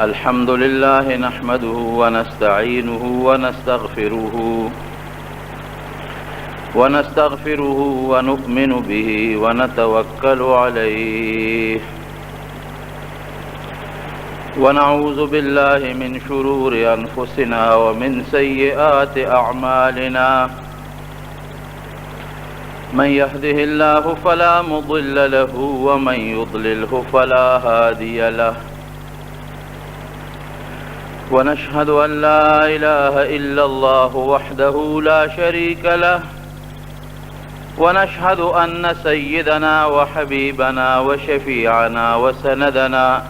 الحمد لله نحمده ونستعينه ونستغفره ونستغفره ونؤمن به ونتوكل عليه ونعوذ بالله من شرور أنفسنا ومن سيئات أعمالنا من يهده الله فلا مضل له ومن يضلله فلا هادي له ونشهد أن لا إله إلا الله وحده لا شريك له ونشهد أن سيدنا وحبيبنا وشفيعنا وسندنا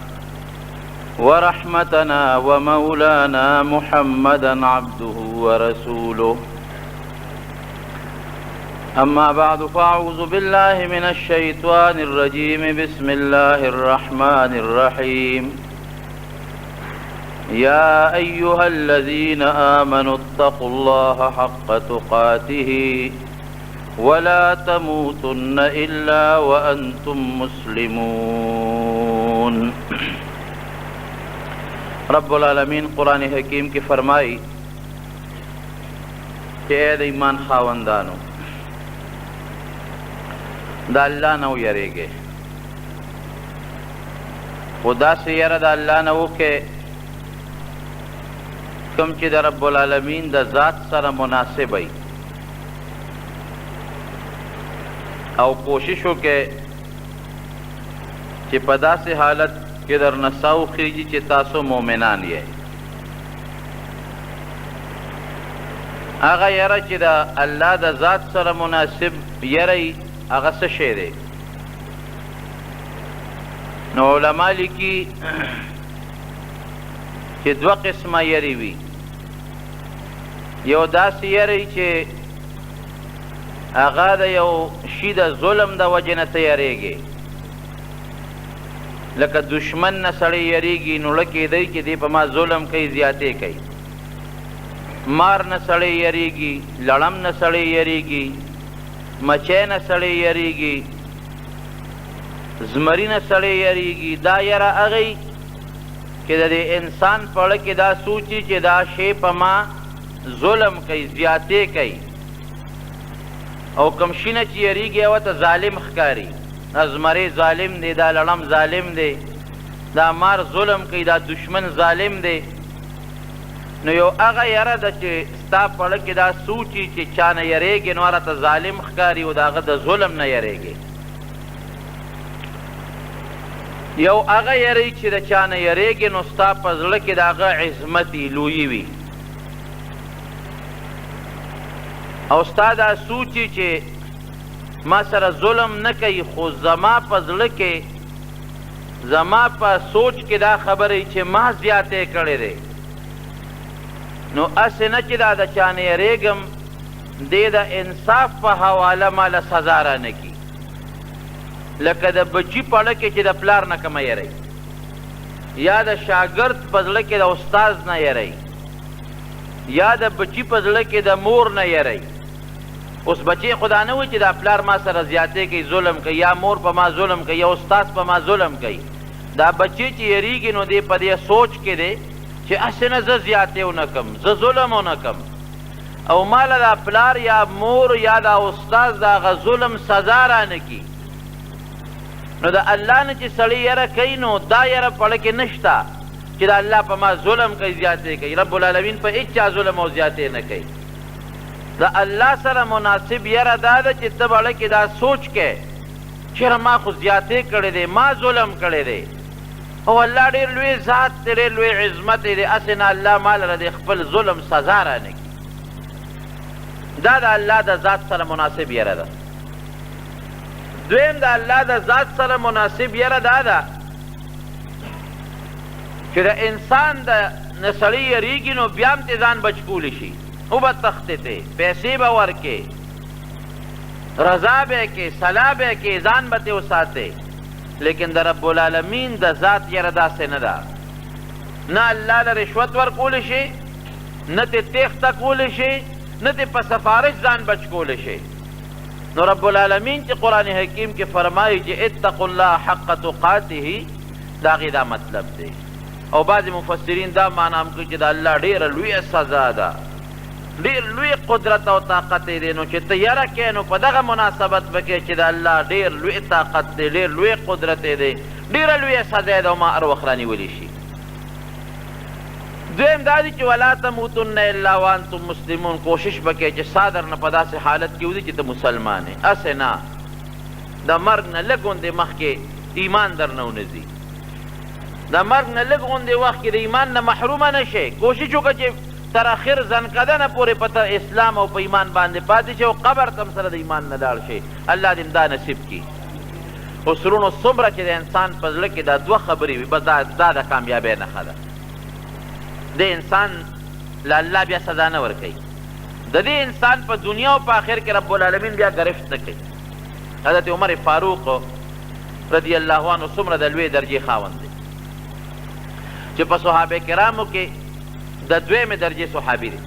ورحمتنا ومولانا محمدا عبده ورسوله. أما بعد، فأعوذ بالله من الشيطان الرجيم. بسم الله الرحمن الرحيم. يا أيها الذين آمنوا اتقوا الله حق تقاته ولا تموتن إلا وأنتم مسلمون. رب العالمین قرآن حکیم کې فرمایي چې ای د ایمان خاوندانو، د الله نه ویرېږئ، خو داسې یره د الله نه وکړئ کوم چې د رب العالمین د ذات سره مناسب وي، او کوشش وکړئ چې په داسې حالت کې درنه ساه وخېژي چې تاسو مؤمنان یئ. هغه یره چې د الله د ذات سره مناسب یره وي، هغه څه شی دی؟ نو علما لیکي چې دوه قسمه یرې وي. یو داسې یره وي چې هغه د یو شي د ظلم د وجې نه ته یرېږې، لکه دشمن نه سړی یریږي نو زړه کېدی چې دی په ما ظلم کوي، زیاتې کوي. مار نه سړی یریږي، لړم نه سړی یریږي، مچۍ نه سړی یریږي، زمري نه سړی یریږي. دا یره هغه چې د دې انسان په زړه کې دا سوچي چې دا شی په ما ظلم کوي، زیاتې کوي، او کوم شي نه چې یریږي هغه ته ظالم ښکاري. دا زمری ظالم دی، دا لړم ظالم دی، دا مار ظلم کوي، دا دشمن ظالم دی. نو یو هغه یره ده چې ستا په زړه کې دا سوچي چې چا نه یریږې نو هغه ته ظالم ښکاري او د هغه د ظلم نه یریږې. یو هغه یری چې د چا نه یریږې نو ستا په زړه کې د هغه عظمت لویي وي، او ستا دا سوچي چې ما سره ظلم نه کوي، خو زما په زړه کې، زما په سوچ کې دا خبره چې ما زیاتې کړې دی، نو هسې نه چې دا د چا نه یریږم، دی د انصاف په حواله ما له سزا رانه کړي. لکه د بچي په زړه کې چې د پلار نه کومه یری، یا د شاګرد په زړه کې د استاد نه یری، یا د بچي په زړه کې د مور نه یری. اوس بچی خو دا نه وایي چې دا پلار ما سره زیاتې کوي، ظلم کوي، یا مور په ما ظلم کوي، یا استاد په ما ظلم کوي. دا بچی چې یریږي نو دی په دې سوچ کې دی چې هسې نه زه زیاتې ونه کړم، زه ظلم ونه کړم، او ما له دا پلار یا مور یا دا استاد د هغه ظلم سزا رانه کړي. نو د الله نه چې سړی یره کوي نو دا یره په زړه کې نشته چې د الله په ما ظلم کوي، زیاتې کوي. رب العالمین په هېچا ظلم او زیاتې نه کوي. د الله سره مناسب یره دا ده چې ته به زړه کې دا سوچ کوې چېرې ما خو زیاتې کړی دی، ما ظلم کړی دی، او الله ډېر لوی ذات دی، ډېر لوی عظمت دی، هسې نه الله ما لره د خپل ظلم سزا رانه کړي. دا د الله د ذات سره مناسب یره ده. دویم د الله د ذات سره مناسب یره دا ده چې د انسان د نه سړی یریږي نو بیا هم ترې ځان بچ کولی شي، وبه تښتې ترې، پیسې به ورکې، رضا به یې کې، صلاح به یې کې، ځان به ترې وساتې. لیکن د رب العالمین د ذات یره داسې نه ده. نه الله له رشوت ورکولی شي، نه ترې تېښته کولی شي، نه ترې په سفارش ځان بچ کولی شي. نو رب العالمین چې قرآن حکیم کې فرمایي چې اتقوا الله حق تقاته، د هغې دا مطلب دی. او بعضې مفسرین دا معنا هم کوي چې د الله ډېره لویه سزا ده، ډېر لوی قدرت او طاقت یې دی، نو چې ته یره کوې نو په دغه مناسبت به کوې چې د الله ډېر لوی طاقت دی، ډېر لوی قدرت یې دی، ډېره لویه سزا یې ده او ما هر وخت رانیولی شي. دویم دا دی چې ولا تموتن الا وانتم مسلمون، کوشش به کوې چې ساه درنه په داسې حالت کې وځي چې ته مسلمان یې، هسې نه د مرګ نه لږ غوندې مخکې ایمان درنه ونه ځي، د مرګ نه لږ غوندې وخت کې د ایمان نه محرومه نه شې. کوشش وکړه چې تر اخر ځنکدنه پورې په تر اسلام او په ایمان باندې پاتې شې او قبر ته هم سره د ایمان نه لاړ شې. الله دې هم دا نصیب کړي. اوس وروڼو څومره چې د انسان په زړه کې دا دوه خبرې وي، بس دا د کامیابۍ نښه ده. دې انسان له الله بیا سزا نه ورکوي، د دې انسان په دنیا او په آخر کې رب العالمین بیا ګرفت نه کوي. حضرت عمر فاروق رضی الله عنه څومره د لوی درجې خاوند دی چې په صحابه کرامو کې د دویمې درجې صحابي دی،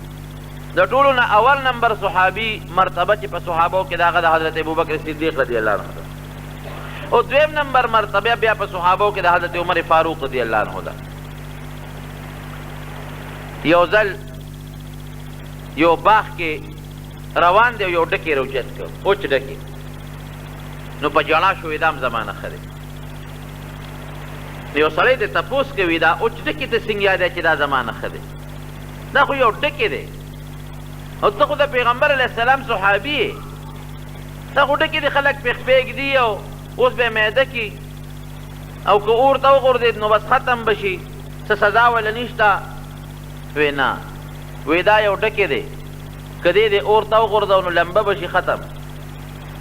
د ټولو نه اول نمبر صحابي مرتبه چې په صحابو کې د هغه د حضرت ابوبکر صدیق رضی الله عنه ده، او دویم نمبر مرتبه بیا په صحابو کې د حضرت عمر فاروق رضی الله عنه ده. یو ځل یو باغ کې روان دی او یو ډکی راوچت کړ، اوچ ډکی، نو په ژړا شو، دا هم زما نه ښه دی. نو یو سړی دی تپوس کوي دا اوچ ډکی ته څنګه یاد دی چې دا زما نه ښه دی، دا خو یو ډکی دی او ته خو د پیغمبر علیه السلام صحابي یې، دا خو ډکی دی، خلک پرې خپې ږدي او اوس به یې میده کړي او که اور ته وغورځېد نو بس ختم به شي، څه سزا وله نشته. وی نه، وی دا یو ډکی دی، که دی دې اور ته وغورځو نو لمبه به شي ختم،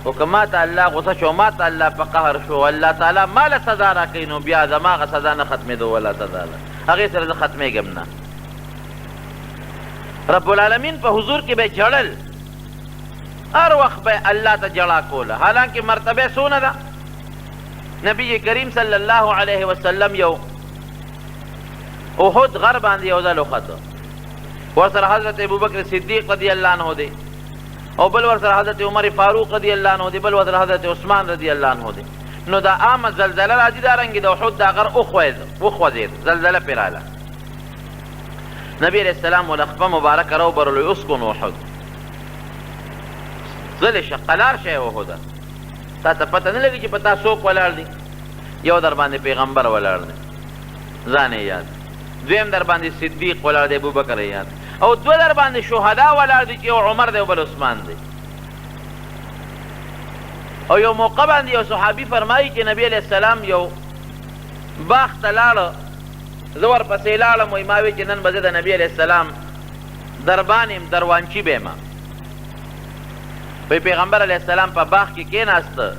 خو که ما ته الله غوسه شو، ما ته الله په قهر شو، الله تعالی ما له سزا راکوي، نو بیا زما هغه سزا نه ختمېدو ولا سزا ده، هغې سره زه ختمېږم نه. رب العالمین په حضور کې به ژړل، هر وخت به الله ته ژړا کوله، حالانکه مرتبه څونه ده. نبی کریم صلی الله علیه وسلم یو احد غر باندې یو ځل وخته، ورسره حضرت ابوبکر صدیق رضی الله عنه دی، او بل ورسره حضرت عمر فاروق رضی الله عنه دی، بل ورسره حضرت عثمان رضی الله عنه دی. نو دا عامه زلزله راځي، دا رنګې د احد دا غر وخوځېد، زلزله پرې راله. نبی علیه السلام له خپه مبارکه راوبرلو، اسکن احد، غلی شه، قلار شه احده، تا ته پته نه لګي چې په تا څوک ولاړ دی. یو در باندې پیغمبر ولاړ دی، ځان یې یاد، دویم در باندې صدیق ولاړ دی، ابوبکر یې یاد، او دوه در باندې شهدا ولاړ دي چې یو عمر دی او بل عثمان دی. او یو موقع باندې یو صحابي فرمایي چې نبی علیه السلام یو باغ ته لاړ، زه ورپسې لاړم، وایي ما وی چې نن به زه د نبی علیه السلام دربان یم، دروانچي به یم. وایي پیغمبر علیه السلام په باغ کې کېناسته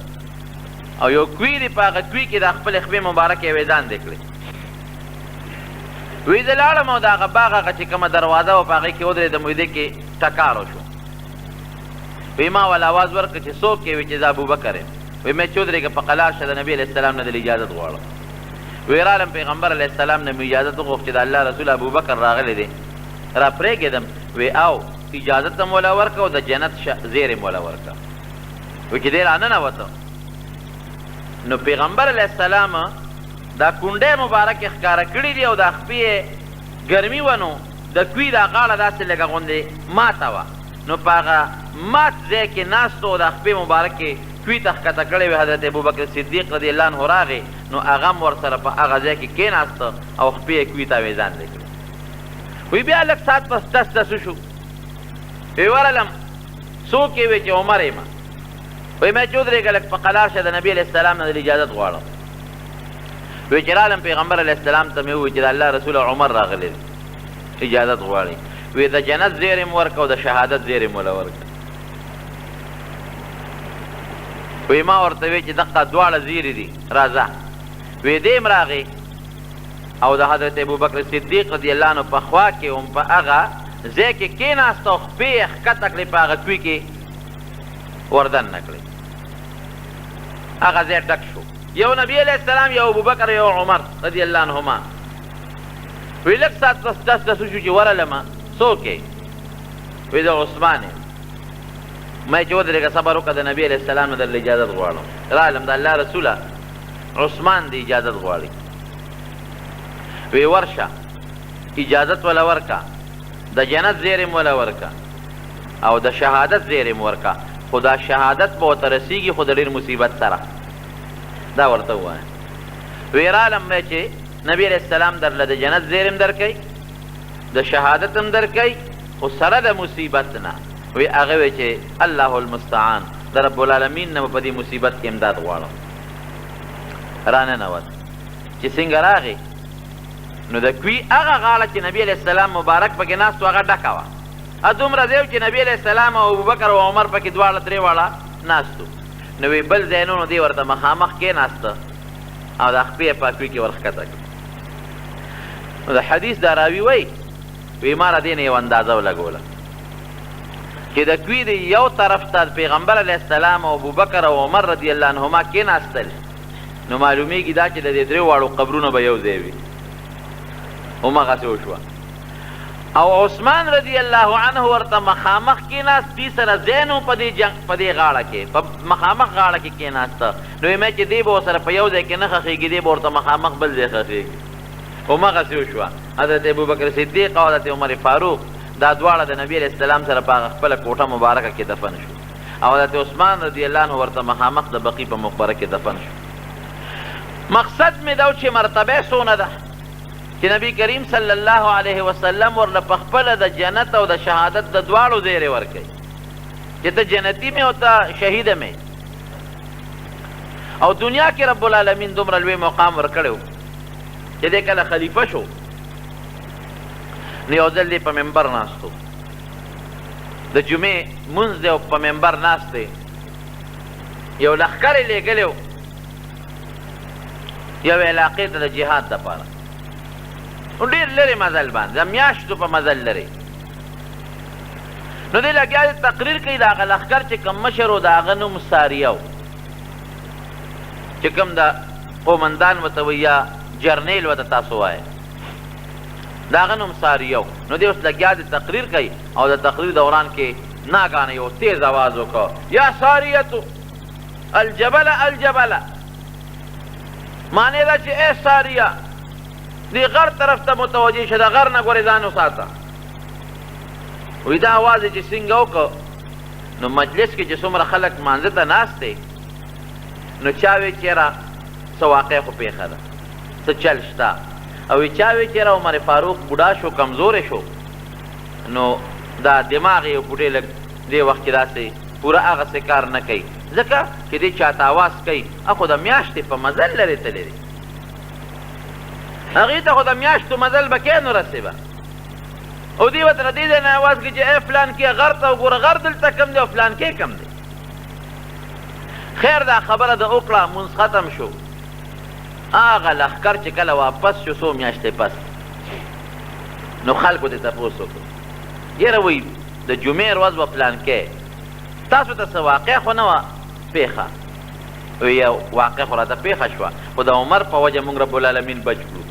او یو کوی دی، په هغه کوی کې د خپلې خپې مبارکې ویدان دی کړې. وایي زه لاړم او د هغه باغ هغه چې کومه دروازه وه په هغې کې ودرېدم، وایي دې کې ټکار وشو. وایي ما وله اواز ورکړ چې څوک یې؟ وایي چې زه ابوبکر یم. وایي مې چې ودرېږه په قلار شه، د نبي علیه السلام نه دې اجازت غواړم. وایي رالم پیغمبر علیه السلام نه مې اجازت وغوښت چې د الله رسول ابوبکر راغلی دی، را پرېږېدم. وایي او اجازت هم وله ورکړه او د جنت زیری هم وله ورکړه. وایي چې دی راننوته نو پیغمبر علیه السلام دا کونډی مبارکې ښکاره کړي دي او دا خپې یې ګرمي وه، نو د کوی دا غاړه داسې لږه غوندې ماته وه، نو په هغه مات ځای کې ناست و او دا خپې مبارکې کوی ته ښکته کړې وې. حضرت ابوبکر صدیق رضی الله عنه راغی، نو هغه هم ورسره په هغه ځای کې کېناسته او خپې یې کوی ته آویزان دی کړې. وایي بیا لږ ساعت پس ټس ټس وشو، وایي ورغلم، څوک یې؟ وایي چې عمر یم. وایي ما چې ودرېږه لږ په قلار شه، د نبي علیه السلام نه د اجازت غواړم. وایي چې رالم پیغمبر علیه السلام ته مې وویل چې د الله رسول عمر راغلی دی، اجازت غواړي. وایي د جنت زیری مې ورکړه او د شهادت زیری مې وله ورکړه. وایي ما ورته ویل چې دقه دواړه زیري دي، راځه. وایي دی هم راغی او د حضرت ابوبکر صدیق رضی الله عنه په خوا کې هم په هغه ځای کې کېناسته او خپې یې ښکته کړې، په هغه کوی کې وردننه کړې، هغه ځای ډک شو. یو نبی علیه السلام، یو ابوبکر، یو عمر رضی الله عنهما. وی لږ ساعت پس ټس ټس وشو چې ورغلم، څوک یې؟ وی زه عثمان یم. ما یې چې ودرېږه صبر وکړه، د نبی علیه السلام نه درله اجازت غواړم. رالم، د الله رسوله عثمان دې اجازت غواړي. وی ورشه اجازت وله ورکه، د جنت زیری هم وله ورکه او د شهادت زیری هم ورکه، خو دا شهادت به ورته رسیږي خو د ډیر مصیبت سره. دا ورته ووایه. وی رالم وی چې نبی علیه السلام درله د جنت زیری هم درکوي، د شهادت هم درکوي، خو سره د مصیبت نه. وی هغه وی چې الله المستعان، د رب العالمین نه به په دې مصیبت کې امداد غواړم. راننوت. چې څنګه راغی نو د کوی هغه غاړه چې نبی علیه السلام مبارک پکې ناست و هغه ډکه وه. دومره ځای و چې نبی علیه السلام او ابوبکر او عمر پکې دواړه درې واړه ناست وو. نو وی بل ځای نه، نو دی ورته مخامخ کېناسته او دا خپې یې په کوی کې ورښکته کړه. نو د حدیث دا راوي وایي، وی ما را دې نه یو اندازه ولګوله چې د کوی د یو طرف ته پیغمبر علیه السلام او ابوبکر او عمر رضی الله عنهما کېناستل، نو معلومیږي دا چې د دې درې واړو قبرونه به یو ځای وي. همغسې وشوه. او عثمان رضی الله عنه ورته مخامخ کېناست، دې سره ځای نه و په دې جنګ په دې غاړه کې، په مخامخ غاړه کې کېناسته، نو ویې چې دی به ورسره په یو ځای کې نه ښخېږي، دی به ورته مخامخ بل ځای ښخېږي. همغسې وشوه. حضرت ابوبکر صدیق او حضرت عمر فاروق دا دواړه د نبي علیه السلام سره په هغه خپله کوټه مبارکه کې دفن شو او حضرت عثمان رضی الله عنه ورته مخامخ د بقیع په مقبره کې دفن شو. مقصد مې دا و چې مرتبه یې څونه ده چې نبی کریم صلی الله علیه وسلم ورله په خپله د جنت او د شهادت د دواړو زیری ورکوي چې ته جنتي مې او ته شهید مې. او دنیا کې رب العالمین دومره لوی مقام ورکړی و چې دی کله خلیفه شو نو یو ځل دی په منبر ناست و، د جمعې مونځ دی او په منبر ناست دی، یو لښکر یې لېږلی و یوې علاقې ته د جهاد دپاره، نو ډېر لرې مزل باندې، د میاشتو په مزل لرې. نو دی لګیا دی تقریر کوي، د هغه لښکر چې کوم مشر و د هغه نوم ساریه و، چې کوم د قومندان ورته وایي یا جرنیل ورته تاسو وایئ، د هغه نوم ساریه و. نو دی اوس لګیا دی تقریر کوي او د تقریر دوران کې ناګانه یو تیز اواز وکړ، یا ساریتو الجبل الجبل، معنی دا چې ای ساریه دې غر طرف ته متوجه شه، د غر نه ګورې ځان وساته. وایي دا اواز یې چې څنګه وکړ نو مجلس کې چې څومره خلک مانځه ته ناست دی نو چا وی چې یاره څه واقع خو پېښه ده، څه چل شته. او وی چا وی چې یاره عمر فاروق بوډا شو، کمزوری شو، نو دا دماغ یې پوټې لږ دې وخت کې داسې پوره هغسې کار نه کوي، ځکه چې دې چاته اواز کوي خو د میاشتې په مزل لرې تللی دی، هغې ته خو د میاشتو مزل به کې نو رسې به. او دی به تر دې ځای نه اواز کوي چې ای فلانکې غر ته وګوره، غر دلته کم دی او فلانکې کم دی. خیر دا خبره د وکړه، مونځ ختم شو. هغه لښکر چې کله واپس شو څو میاشتې پس، نو خلکو ترې تپوس وکړو، یاره وایي د جمعې ورځ وه فلانکی، تاسو ته څه واقع خو نه وه پېښه؟ وایي یو واقع خو راته پېښه شوه، خو د عمر په وجه موږ رب العالمین بچ کړو.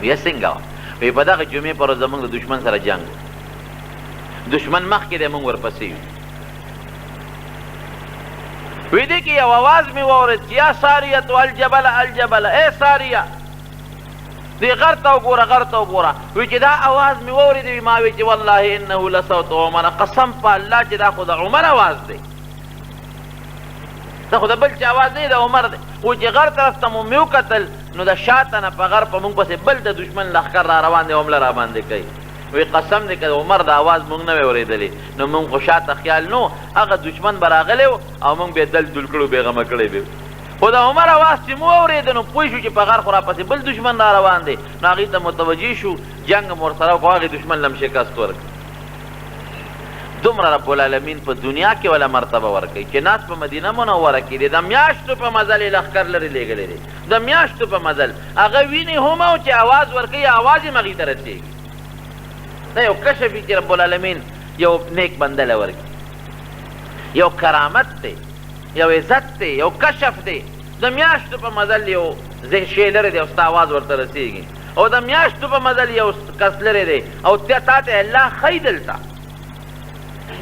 وایي څنګه وه؟ وایي په دغه جمعې پر ورځ زموږ د دښمن سره جنګ و، دښمن مخکې دی موږ ورپسې یو. وی دې کې یو اواز مې واورېد چې یا ساریة الجبل الجبل، ای ساریه دې غر ته وګوره، غر ته وګوره. وی چې دا اواز مې واورېد، وی ما وی چې والله انه لصوت عمر، قسم په الله چې دا خو د عمر اواز دی، دا خو د بل چا اواز نه دی، د عمر دی. خو چې غر طرف ته مو مې وکتل نو د شاته نه په غر په موږ پسې بل د دښمن لښکر را روان دی او حمله راباندې کوي. وی قسم دی که د عمر د اواز موږ نه وی اورېدلی نو موږ خو شاته خیال نه و، هغه دښمن به راغلی و او موږ به یې دل دل کړو، بېغمه کړی به. خو د عمر اواز چې مو واورېده نو پوه شو چې په غر خو راپسې بل دښمن را روان دی، نو هغوی ته متوجه شو، جنګ مو ورسره وکړو، هغې دښمن له هم شکست ورکړ. دومره رب العالمین په دنیا کې وله مرتبه ورکوي چې ناست په مدینه منوره کې دی، د میاشتو په مزل یې لښکر لرې لېږلی دی، د میاشتو په مزل هغه ویني هم او چې اواز ورکوي اواز یې هم هغوی ته رسېږي. دا یو کشف وي چې رب العالمین یو نیک بنده له ورکړي، یو کرامت دی، یو عزت دی، یو کشف دی. د میاشتو په مزل یو شی لرې دی او ستا اواز ورته رسېږي، او د میاشتو په مزل یو کس لرې دی او تا ته الله ښیي دلته.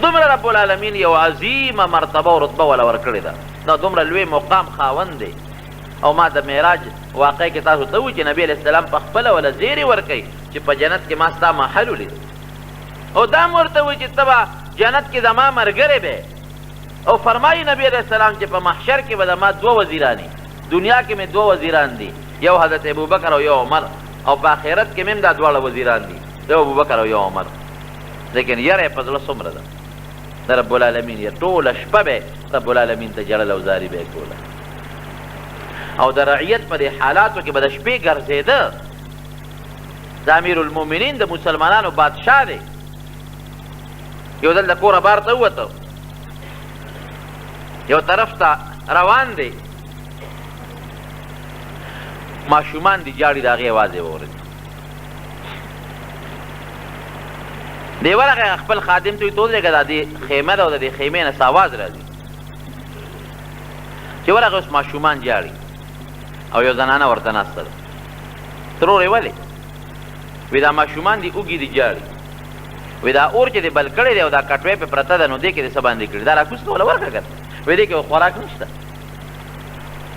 دومره رب العالمین یو عظیمه مرتبه او رتبه وله ورکړې ده، دا دومره لوی مقام خاوند دی. او ما د معراج واقع کې تاسو ته وویل چې نبی علیه السلام په خپله وله زیری ورکوي چې په جنت کې ما ستا محل ولید، او دا هم ورته وویل چې ته به جنت کې زما ملګری به. او فرمایي نبی علیه السلام چې په محشر کې به زما دوه وزیران وي، دنیا کې مې دوه وزیران دي، یو حضرت ابوبکر او یو عمر، او په آخرت کې مې هم دا دواړه وزیران دي، یو ابوبکر او یو عمر. لیکن یره یې په زړه څومره ده د رب العالمین یې ټوله شپه به رب العالمین ته ژړل او زاري به یې کوله، او د رعیت په دې حالاتو کې به د شپې ګرځېده. د امیر المؤمنین د مسلمانانو بادشاه دی، یو ځل د کوره بار ته ووته، یو طرف ته روان دی، ماشومان دي جاړي، د هغې اواز یې واورېد. دی ورغی خپل خادم ته وایي ته ودرېږه، دا دې خیمه ده او د دې خیمې نه څه اواز راځي. چې ورغی اوس ماشومان جاړي او یو زنانه ورته ناسته ده. ترورې ولې؟ وی دا ماشومان دي اوږي دي جاړي، وی دا اور چې دې بل کړی دی او دا کټوی پې پرته ده، نو دې کې دې څه باندې کړي، دا راکوز که وله ورکړه که نه. وی دې کې خو خوراک نشته،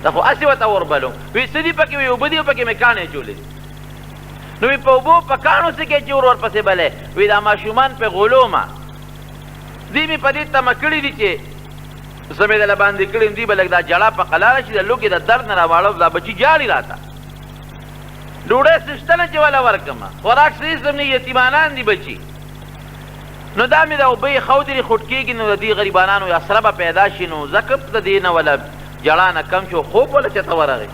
دا خو هسې ورته اور بلوم. وی څه دي پکې؟ وی اوبه دي او پکې مې کاڼې اچولې دي. نو وی په اوبو په کاڼو څه کوې چې اور ورپسې بلې؟ وی دا ماشومان پې غولومه، دوی مې په دې تمه کړي دي چې څه مې دله باندې کړي، دوی به لږ دا ژړا په قلاره شي، د لوږې د درد نه راواړو، دا بچي ژاړي راته، ډوډۍ څه شته نه چې وله ورکړم، خوراک څه هېڅ هم نه، یتیمانان دي بچي. نو دا مې د اوبه یې خودري خټکېږي، نو د دې غریبانانو اسره به پیدا شي، نو ځکه د دې نه وله ژړا نه کم شو، خوب وله چېرته ورغی.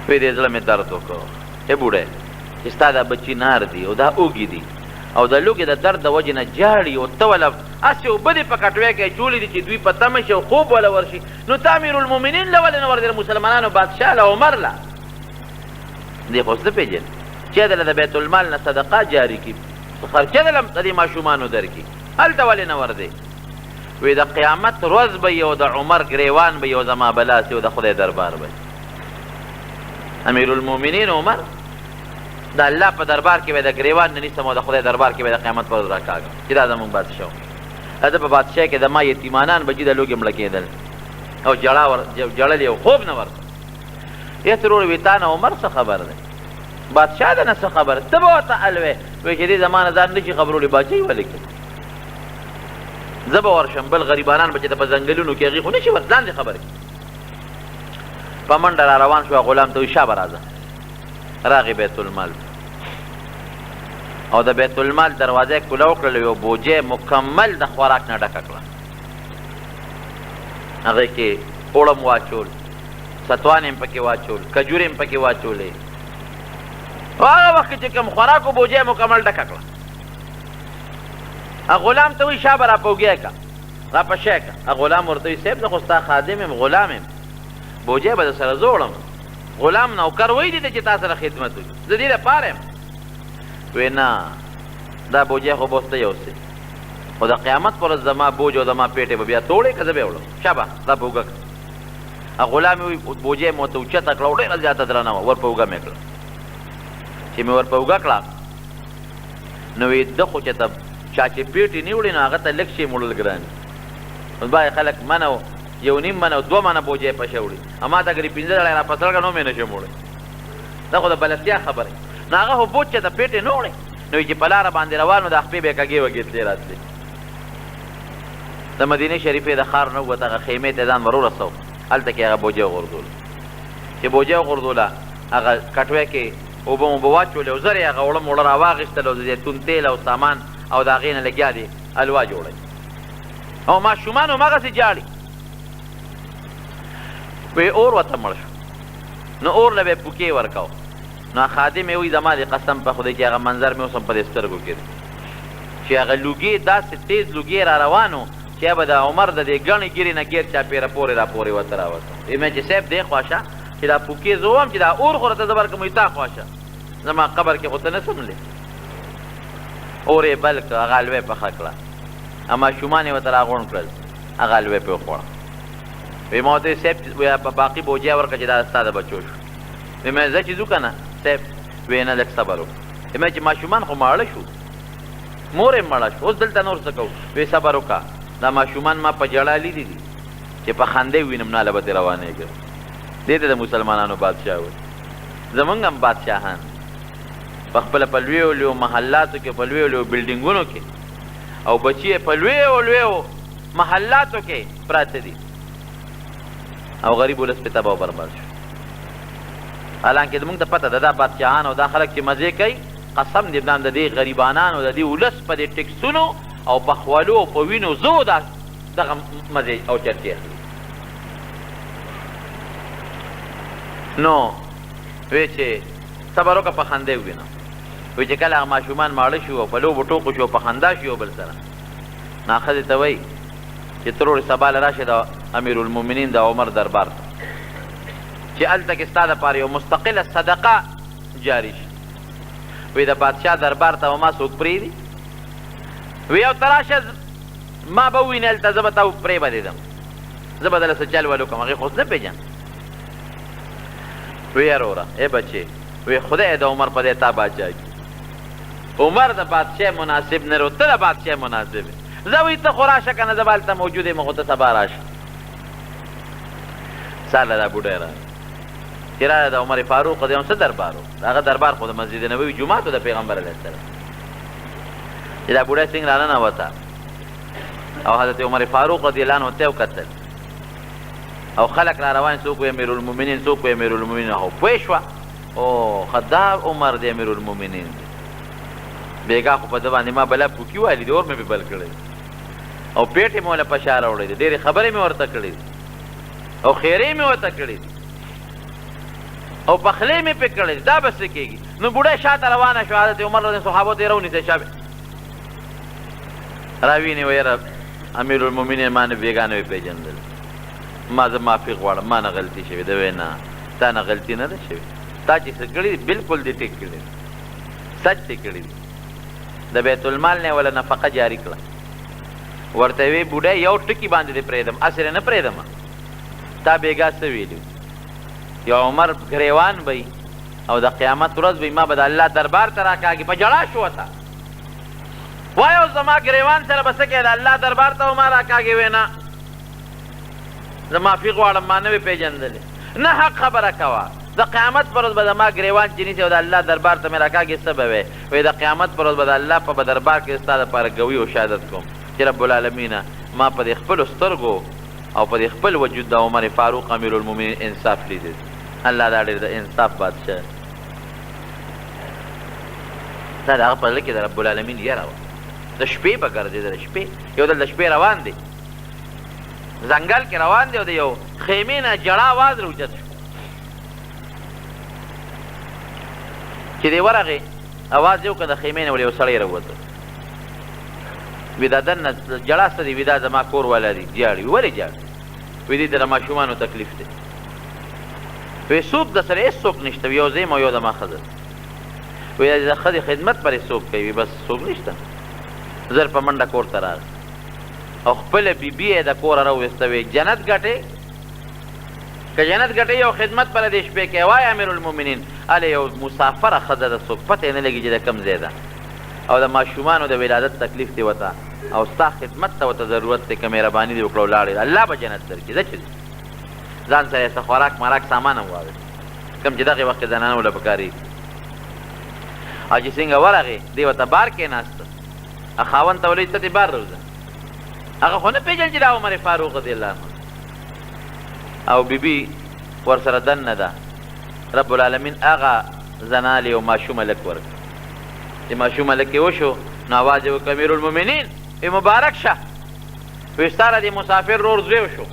وی دې زړه مې درد وکړ، ای بوډی چې ستا دا بچي نار دي او دا اوږي دي او د لوږې د درد د وجې نه ژاړي، او ته وله هسې اوبه دې په کټوی کې اچولې دي چې دوی په تمه شي او خوب وله ورشي، نو ته امیرالمؤمنین له ولې نه ورځې، د مسلمانانو بادشاه له عمر له دې خو څه پېژنې چې دله د بیت المال نه صدقه جاري کړي، خرچه دله د دې ماشومانو درکړي، هلته ولې نه ورځې؟ وی د قیامت ورځ به یې او د عمر ګریوان به یې او زما به لاس یې او د خدای دربار به یې. امیرالمؤمنین عمر د الله په دربار کې به د ګریوان نه نیسم او د خدای دربار کې به د قیامت پر ورځ راکاږم چې دا زموږ بادشاه و. د په بادشاهۍ کې د ما یتیمانان بچي د لوږې مړه کېدل او ژړا ور ژړل یې او خوب نه ورته. یې ترور وی تا نه عمر څه خبر دی، بادشاه د نه څه خبر، ته به ورته الوې. وایي چې دې زما نه ځان نه شي خبرولی، باچهي ولې کوي؟ زه به ورشم، بل غریبانان به چې په ځنګلونو کې هغوی خو نه شي ورته، ځان دې خبر کړي. په منډه را روان شو، غلام ته وایي شابه راځه. راغی بیت المال او د بیت المال دروازه یې کوله وکړله، یو بوجۍ مکمل د خوراک نه ډکه کړه، هغې کې اوړه واچول، ستوان یې هم پکې واچول، کجورې هم پکې واچولې. هغه وخت کې چې کوم خوراک و بوجۍ یې مکمل ډکه کړه. هغه غلام ته وایي شابه را په اوږې که، را په شی که. هغه غلام ورته وایي صاحب زه خو ستا خادم یم، غلام یم، بوجۍ به در سره زه وړم. غلام نوکر وایي دې ته چې تا سره خدمت وکړي، زه دې لپاره یم. وایي نه، دا بوجۍ خو به اوس ته یوسې، خو د قیامت پر ورځ زما بوج او زما پېټی به بیا توړې که زه به یې وړم، شابه را په اوږه کړه. هغه غلام یې وایي بوجۍ مې ورته اوچته کړه او ډېره زیاته درنه وه، ور په اوږه مې کړه. چې مې ور په اوږه کړه نو وایي ده خو چې ته چا چې پېټی نه وړي نو هغه ته لږ شی موړل ګران دي. اوس بعضې خلک منه او یو نیم منه او دوه منه بوجۍ پشه وړي، اما ته که پنځه دړی را په سر کړه نو مې نه شم وړی، دا خو د بلدتیا خبره. نو هغه خو بوج چې ته پېټی نه وړي، نو چې په لاره باندې روان و دا خپې به یې کږې وږې تلې راتلې. د مدینې شریفې د ښار نه ووت، هغه خیمې ته ځان ور ورسو، هلته کې هغه بوجۍ وغورځوله. چې بوجۍ وغورځوله هغه کټوی کې اوبه موبه واچولې او زر یې هغه اوړه موړه راواخیستل او د زیتون تیل او سامان او د هغې نه لګیا دي حلوا جوړوي او ماشومان هماغسې ژاړي. وی اور ورته مړ شو، نو اور له به یې پوکې ورکاو. نو خادم یې وایي زما دې قسم په خدای چې هغه منظر مې اوس هم په دې سترګو کې دی چې هغه لوګی داسې تیز لوګی را روان و چې به د عمر د دې ګڼې ږیرې نه ګیر چاپېره پورې را پورې وته راوته. وایي مې چې صاحب دې خوا شه چې دا پوکې زه ووهم چې دا اور خو راته زه ورکړم، وایي تا خوا شه زما قبر کې خو ته نه سملې. اور یې بل کړ، هغه حلوه یې پخه کړه، ماشومان یې ورته راغونډ کړل، هغه حلوه یې پرې وخوړه. وایي ما ورته وویل صاحب باقي بوجۍ ورکړه چې دا ستا د بچو شو. وایي مې ځه چې ځو که نه صاحب؟ وایي نه لږ صبر وکړه. وایي مې چې ماشومان خو ماړه شو، مور یې مړه شو، اوس دلته نور څه کوو؟ وایي صبر وکړه، دا ماشومان ما په ژړا لیدلي دي چې په خندا یې ووینم نو هله به ترې روانېږم. دې ته د مسلمانانو بادشاه وایي. زمونږ هم بادشاهان دي په خپله په لویو لویو محلاتو کې، په لویو لویو بلډینګونو کې، او بچي یې په لویو لویو محلاتو کې پراته دي، او غریب ولس پرې تباه او برباد شو. حالانکه زمونږ ته پته ده دا بادشاهان او دا خلک چې مزې کوي، قسم دې دا د دې غریبانانو د دې ولس په دې ټکسونو او په خولو او په وینو زو دا دغه مزې او چرچې اخلي. نو وی چې صبر وکړه په خندا یې ووینم. وی چې کله هغه ماشومان ماړه شو او په لوبو ټوکو شو او په خندا شو یو بل سره، نو هغه ښځې ته وایي چې ترورې سبا له راشه د امیرالمؤمنین د عمر دربار ته چې هلته کې ستا دپاره یو مستقله صدقه جاري شي. وی د بادشاه دربار ته به ما څوک پرېږدي؟ وی او ته راشه ما به ووینې هلته، زه به تا پرې به دې ځم، زه به دله څه چل ول وکړم. هغې خو اوس نه پېژند. وی وروره ای بچې، وی خدای د عمر په ځای تا باچا کړي. عمر د بادشاه مناسب نه دی، ته د بادشاه مناسب یې. ځه وی ته خو راشه که نه زه به هلته موجود یم، خو ته سبا راشه. سهار له دا بوډی راغی، چې راغی د عمر فاروق رضی الله عنه څه دربار و، د هغه دربار خو د مسجد نبوي جومات و د پیغمبر علیه السلام. چې دا بوډی څنګه راننوته او حضرت عمر فاروق رضی الله عنه ته وکتل او خلک را روان، څوک وایي امیرالمؤمنین، څوک وایي امیرالمؤمنین، خو پوه شوه او ښه دا عمر دی امیرالمؤمنین دی. بېګا خو په ده باندې ما بلا پوکي والي دی، اور مې پرې بل کړی او پېټې مې ورله په شا راوړی دی، ډېرې خبرې مې ورته کړې دي او خیرې مې ورته کړې دي او پخلی مې پرې کړی دی، دا به څه کېږي؟ نو بوډۍ شاته روانه شوه، حضرت عمر رضی صحابو ته یې راونیسه، شا راوینې ویره امیرالمؤمنین ما نه بېګا نه وې پېژندل، ما زه معافي غواړم، ما نه غلطي شوې ده. وی نه، تا نه غلطي نه ده شوې، تا چې څه کړي دي بالکل دې ټیک کړي دي، سچ دې کړي دي. د بیت المال نه یې وله نفقه جاري کړه، ورته یې وی بوډۍ یو ټکي باندې دې پرېږدم، هسې دې نه پرېږدم، تا بېګا څه ویلي یو عمر ګریوان به او د قیامت ورځ به ما به د الله دربار ته راکاږي. په ژړا شو ته وایه اوس زما ګریوان سره به څه کوې، د الله دربار ته به ما راکاږي؟ وی نه، زه معافي غواړم، ما نه وې پېژندلې. نه حق خبره کوه، د قیامت پر ورځ به زما ګریوان چې نیسې او د الله دربار ته مې راکاږې څه به وې؟ وایي د قیامت پر ورځ به د الله په دربار کې ستا دپاره ګوي او شهادت کوم چې رب العالمینه ما په دې خپلو سترګو او په دې خپل وجود د عمر فاروق امیرالمؤمنین انصاف لیدی. الله دا ډېر د انصاف بادشاه دی. دا د هغه په زړه کې د رب العالمین یره وه. د شپې به ګرځېده، د شپې یو ځل د شپې روان دی، ځنګل کې روان دی او د یو خیمې نه ژړا اواز راوچت شو. چې دی ورغی اواز یې وکړ، د خیمې نه ول یو سړی راووته. وی دا دننه ژړا څه دی؟ وی دا زما کور والا دی ژاړي. وی ولې ژاړي؟ وی دې ته د ماشومانو تکلیف دی. وی څوک د سره؟ هېڅ څوک نشته، وی یو زه یم او یو زما ښځه ده. وی د ښځې خدمت پرې څوک کوي؟ وی بس څوک نشته. زر په منډه کور ته راغی او خپله بیبي یې د کوره راوویسته. وی جنت ګټې؟ که جنت ګټې یو خدمت پر دې شپې کوي. وایه امیرالمؤمنین هله یو مسافره ښځه ده، څوک پته یې نه لګي چې د کوم ځای ده او د ماشومانو د ولادت تکلیف دی ورته او ستا خدمت ته ورته ضرورت دی، که مهرباني دې وکړه او لاړې الله به جنت درکړي. ځه چې ځان سره یې څه خوراک مراک سامان هم واخیست کوم چې دغې وخت کې زنانو له پکارېږي. او چې څنګه ورغی دی ورته بار کېناسته، خاوند ته ولوي ته دې بار راوځه. هغه خو نه پېژن چې دا عمر فاروق رضی الله عنه او بیبي ورسره دننه ده. رب العالمین هغه زنا له یو ماشوم هلک ورکړ. چې ماشوم هلک یې وشو نو اواز یې وکړ امیرالمؤمنین وی مبارک شه، وی ستا د دې مسافر ورور زوی وشو.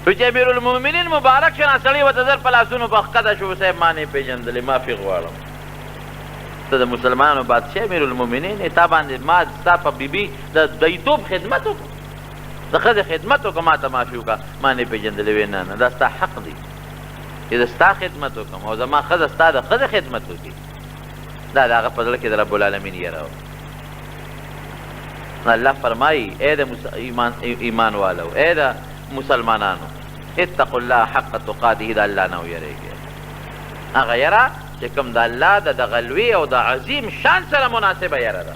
وی چې امیرالمؤمنین مبارک شه، سړی ورته زر په لاسونو په ښکته شو، صاحب ما نه پېژندلې، معافي غواړم، ته د مسلمانانو بادشاه امیرالمؤمنین یې، تا باندې ما ستا په بیبي د دیتوب خدمت وکړو، د ښځې خدمت وکړه، ما ته معافي وکړه، ما نه پېژندلې. وی نه نه، دا ستا حق دی چې زه ستا خدمت وکړم او زما ښځه ستا د ښځې خدمت وکړي. دا د هغه په زړه کې د رب العالمین یره وه. الله فرمایي ای د ایمان والو، ای د مسلمانانو، اتقوا الله حق تقاته، د الله نه ویرېږئ، هغه یره چې کوم د الله د دغه لوی او د عظیم شان سره مناسبه یره ده.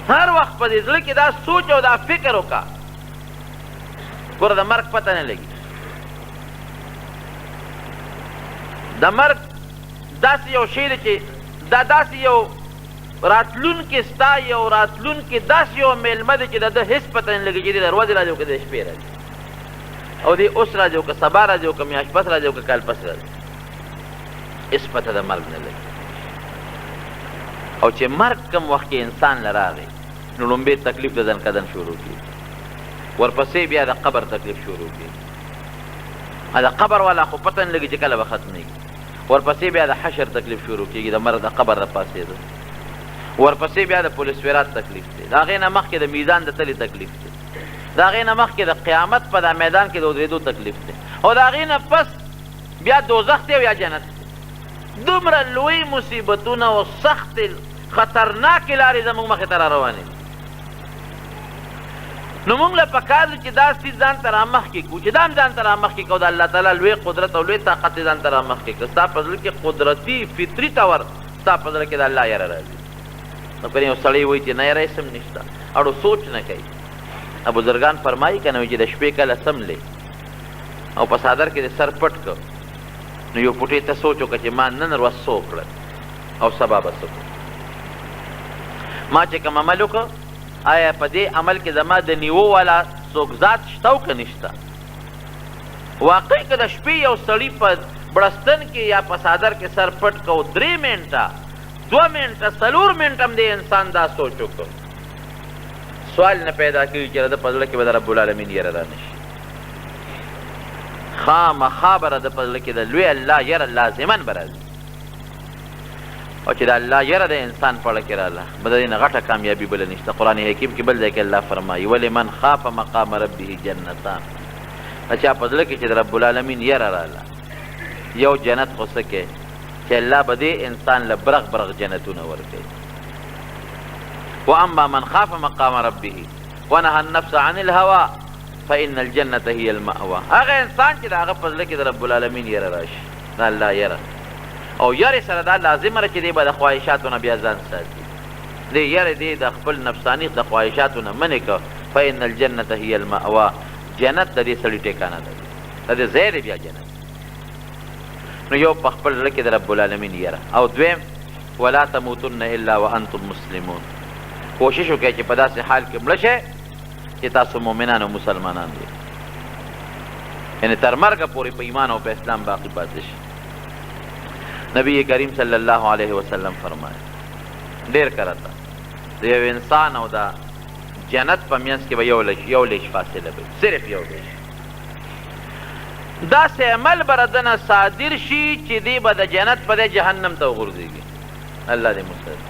هر وخت په دې زړه کې دا سوچ او دا فکر وکړه، ګوره د مرګ پته نه لګي. د مرګ داسې یو شی دی چې دا داسې یو راتلونکې ستا یو راتلونکې داسې یو مېلمه دی چې د ده هېڅ پته نه لګي چې دی د ورځې راځي او که د شپې راځي، او دی اوس راځي او که سبا راځي او که میاشت پس راځي او که کال پس راځي، هېڅ پته د مرګ نه لګي. او چې مرګ کوم وخت کې انسان له راغی نو ړومبی تکلیف د ځنکدن شروع کېږي، ورپسې بیا د قبر تکلیف شروع کېږي. د قبر والا خو پته نه لګي چې کله به ختمېږي. ورپسې بیا د حشر تکلیف شروع کېږي، د مرګ د قبر د پاڅېدو. ورپسې بیا د پل صراط تکلیف دی، د هغې نه مخکې د میزان د تلې تکلیف دی، د هغې نه مخکې د قیامت په دا میدان کې د ودرېدو تکلیف دی، او د هغې نه پس بیا دوزخ دی او یا جنت دی. دومره لوی مصیبتونه او سختې خطرناکې لارې زموږ مخې ته را روانې دي. نو موږ له پکار دي چې دا څیز ځان ته رامخکې کړو، چې دا هم ځان ته رامخکې کړو، د الله تعالی لوی قدرت او لوی طاقت یې ځان ته رامخکې کړ، ستا په زړه کې قدرتي فطري طور ستا په زړه کې د الله یره راځي. نو که یو سړی وایي چې نه یره هېڅ هم نشته، اړو سوچ نه کوي. بزرګان فرمایي که نه وایي چې د شپې کله څملې او په څادر کې دې سر پټ کړ، نو یو پوټې ته سوچ وکړه چې ما نن ورځ څه وکړل او سبا به څه کوم، ما چې کوم عمل وکړ آیا په دې عمل کې زما د نیوو والا څوک ذات شته او که نشته؟ واقعي که د شپې یو سړي په بړستن کې یا په څادر کې سر پټ کړ او درې منټه، دوه منټه، څلور منټه هم دې انسان دا سوچ وکړ، سوال نه پیدا کېږي چې د ده په زړه کې به د رب العالمین یره رانه شي. خامخا به د ده په زړه کې د لوی الله یره لازما به راځي. او چې د الله یره د انسان په اړه کې راله، به د دې نه غټه کامیابي بله نشته. قرآن حکیم کې بل ځای کې الله فرمایي ولمن خاف مقام ربه جنتان. د چا په زړه کې چې د رب العالمین یره راله، یو جنت خو څه کې چې الله به دې انسان له برغ برغ جنتونه ورکوي. واما من خاف مقام ربه ونهى النفس عن الهوى فإن الجنة هي المأوى. هغه انسان چې د هغه په زړه کې د رب العالمین یره راشي، د الله یره، او یرې سره دا لازمه ده چې دی به د خواهشاتو نه بیا ځان ساتي. دې یرې دې د خپل نفساني د خواهشاتو نه منع کړ، فإن الجنة هي المأوى. جنت د دې سړي ټیکانه ده، د دې ځای دی بیا جنت. نو یو په خپل زړه کې د رب العالمین یره، او دویم ولا تموتن الا وانتم مسلمون. کوشش وکړئ چې په داسې حال کې مړه شئ چې تاسو مؤمنان او مسلمانان یئ، یعنې تر مرګه پورې په ایمان او په اسلام باقي پاتې شئ. نبی کریم صلی الله علیه وسلم فرمایي ډېر کرته د یو انسان او د جنت په منځ کې به یو لیش فاصله به وي، صرف یو لیش. داسې عمل به د ده نه صادر شي چې دی به د جنت په ځای جهنم ته وغورځېږي. الله دې موږ ساتي.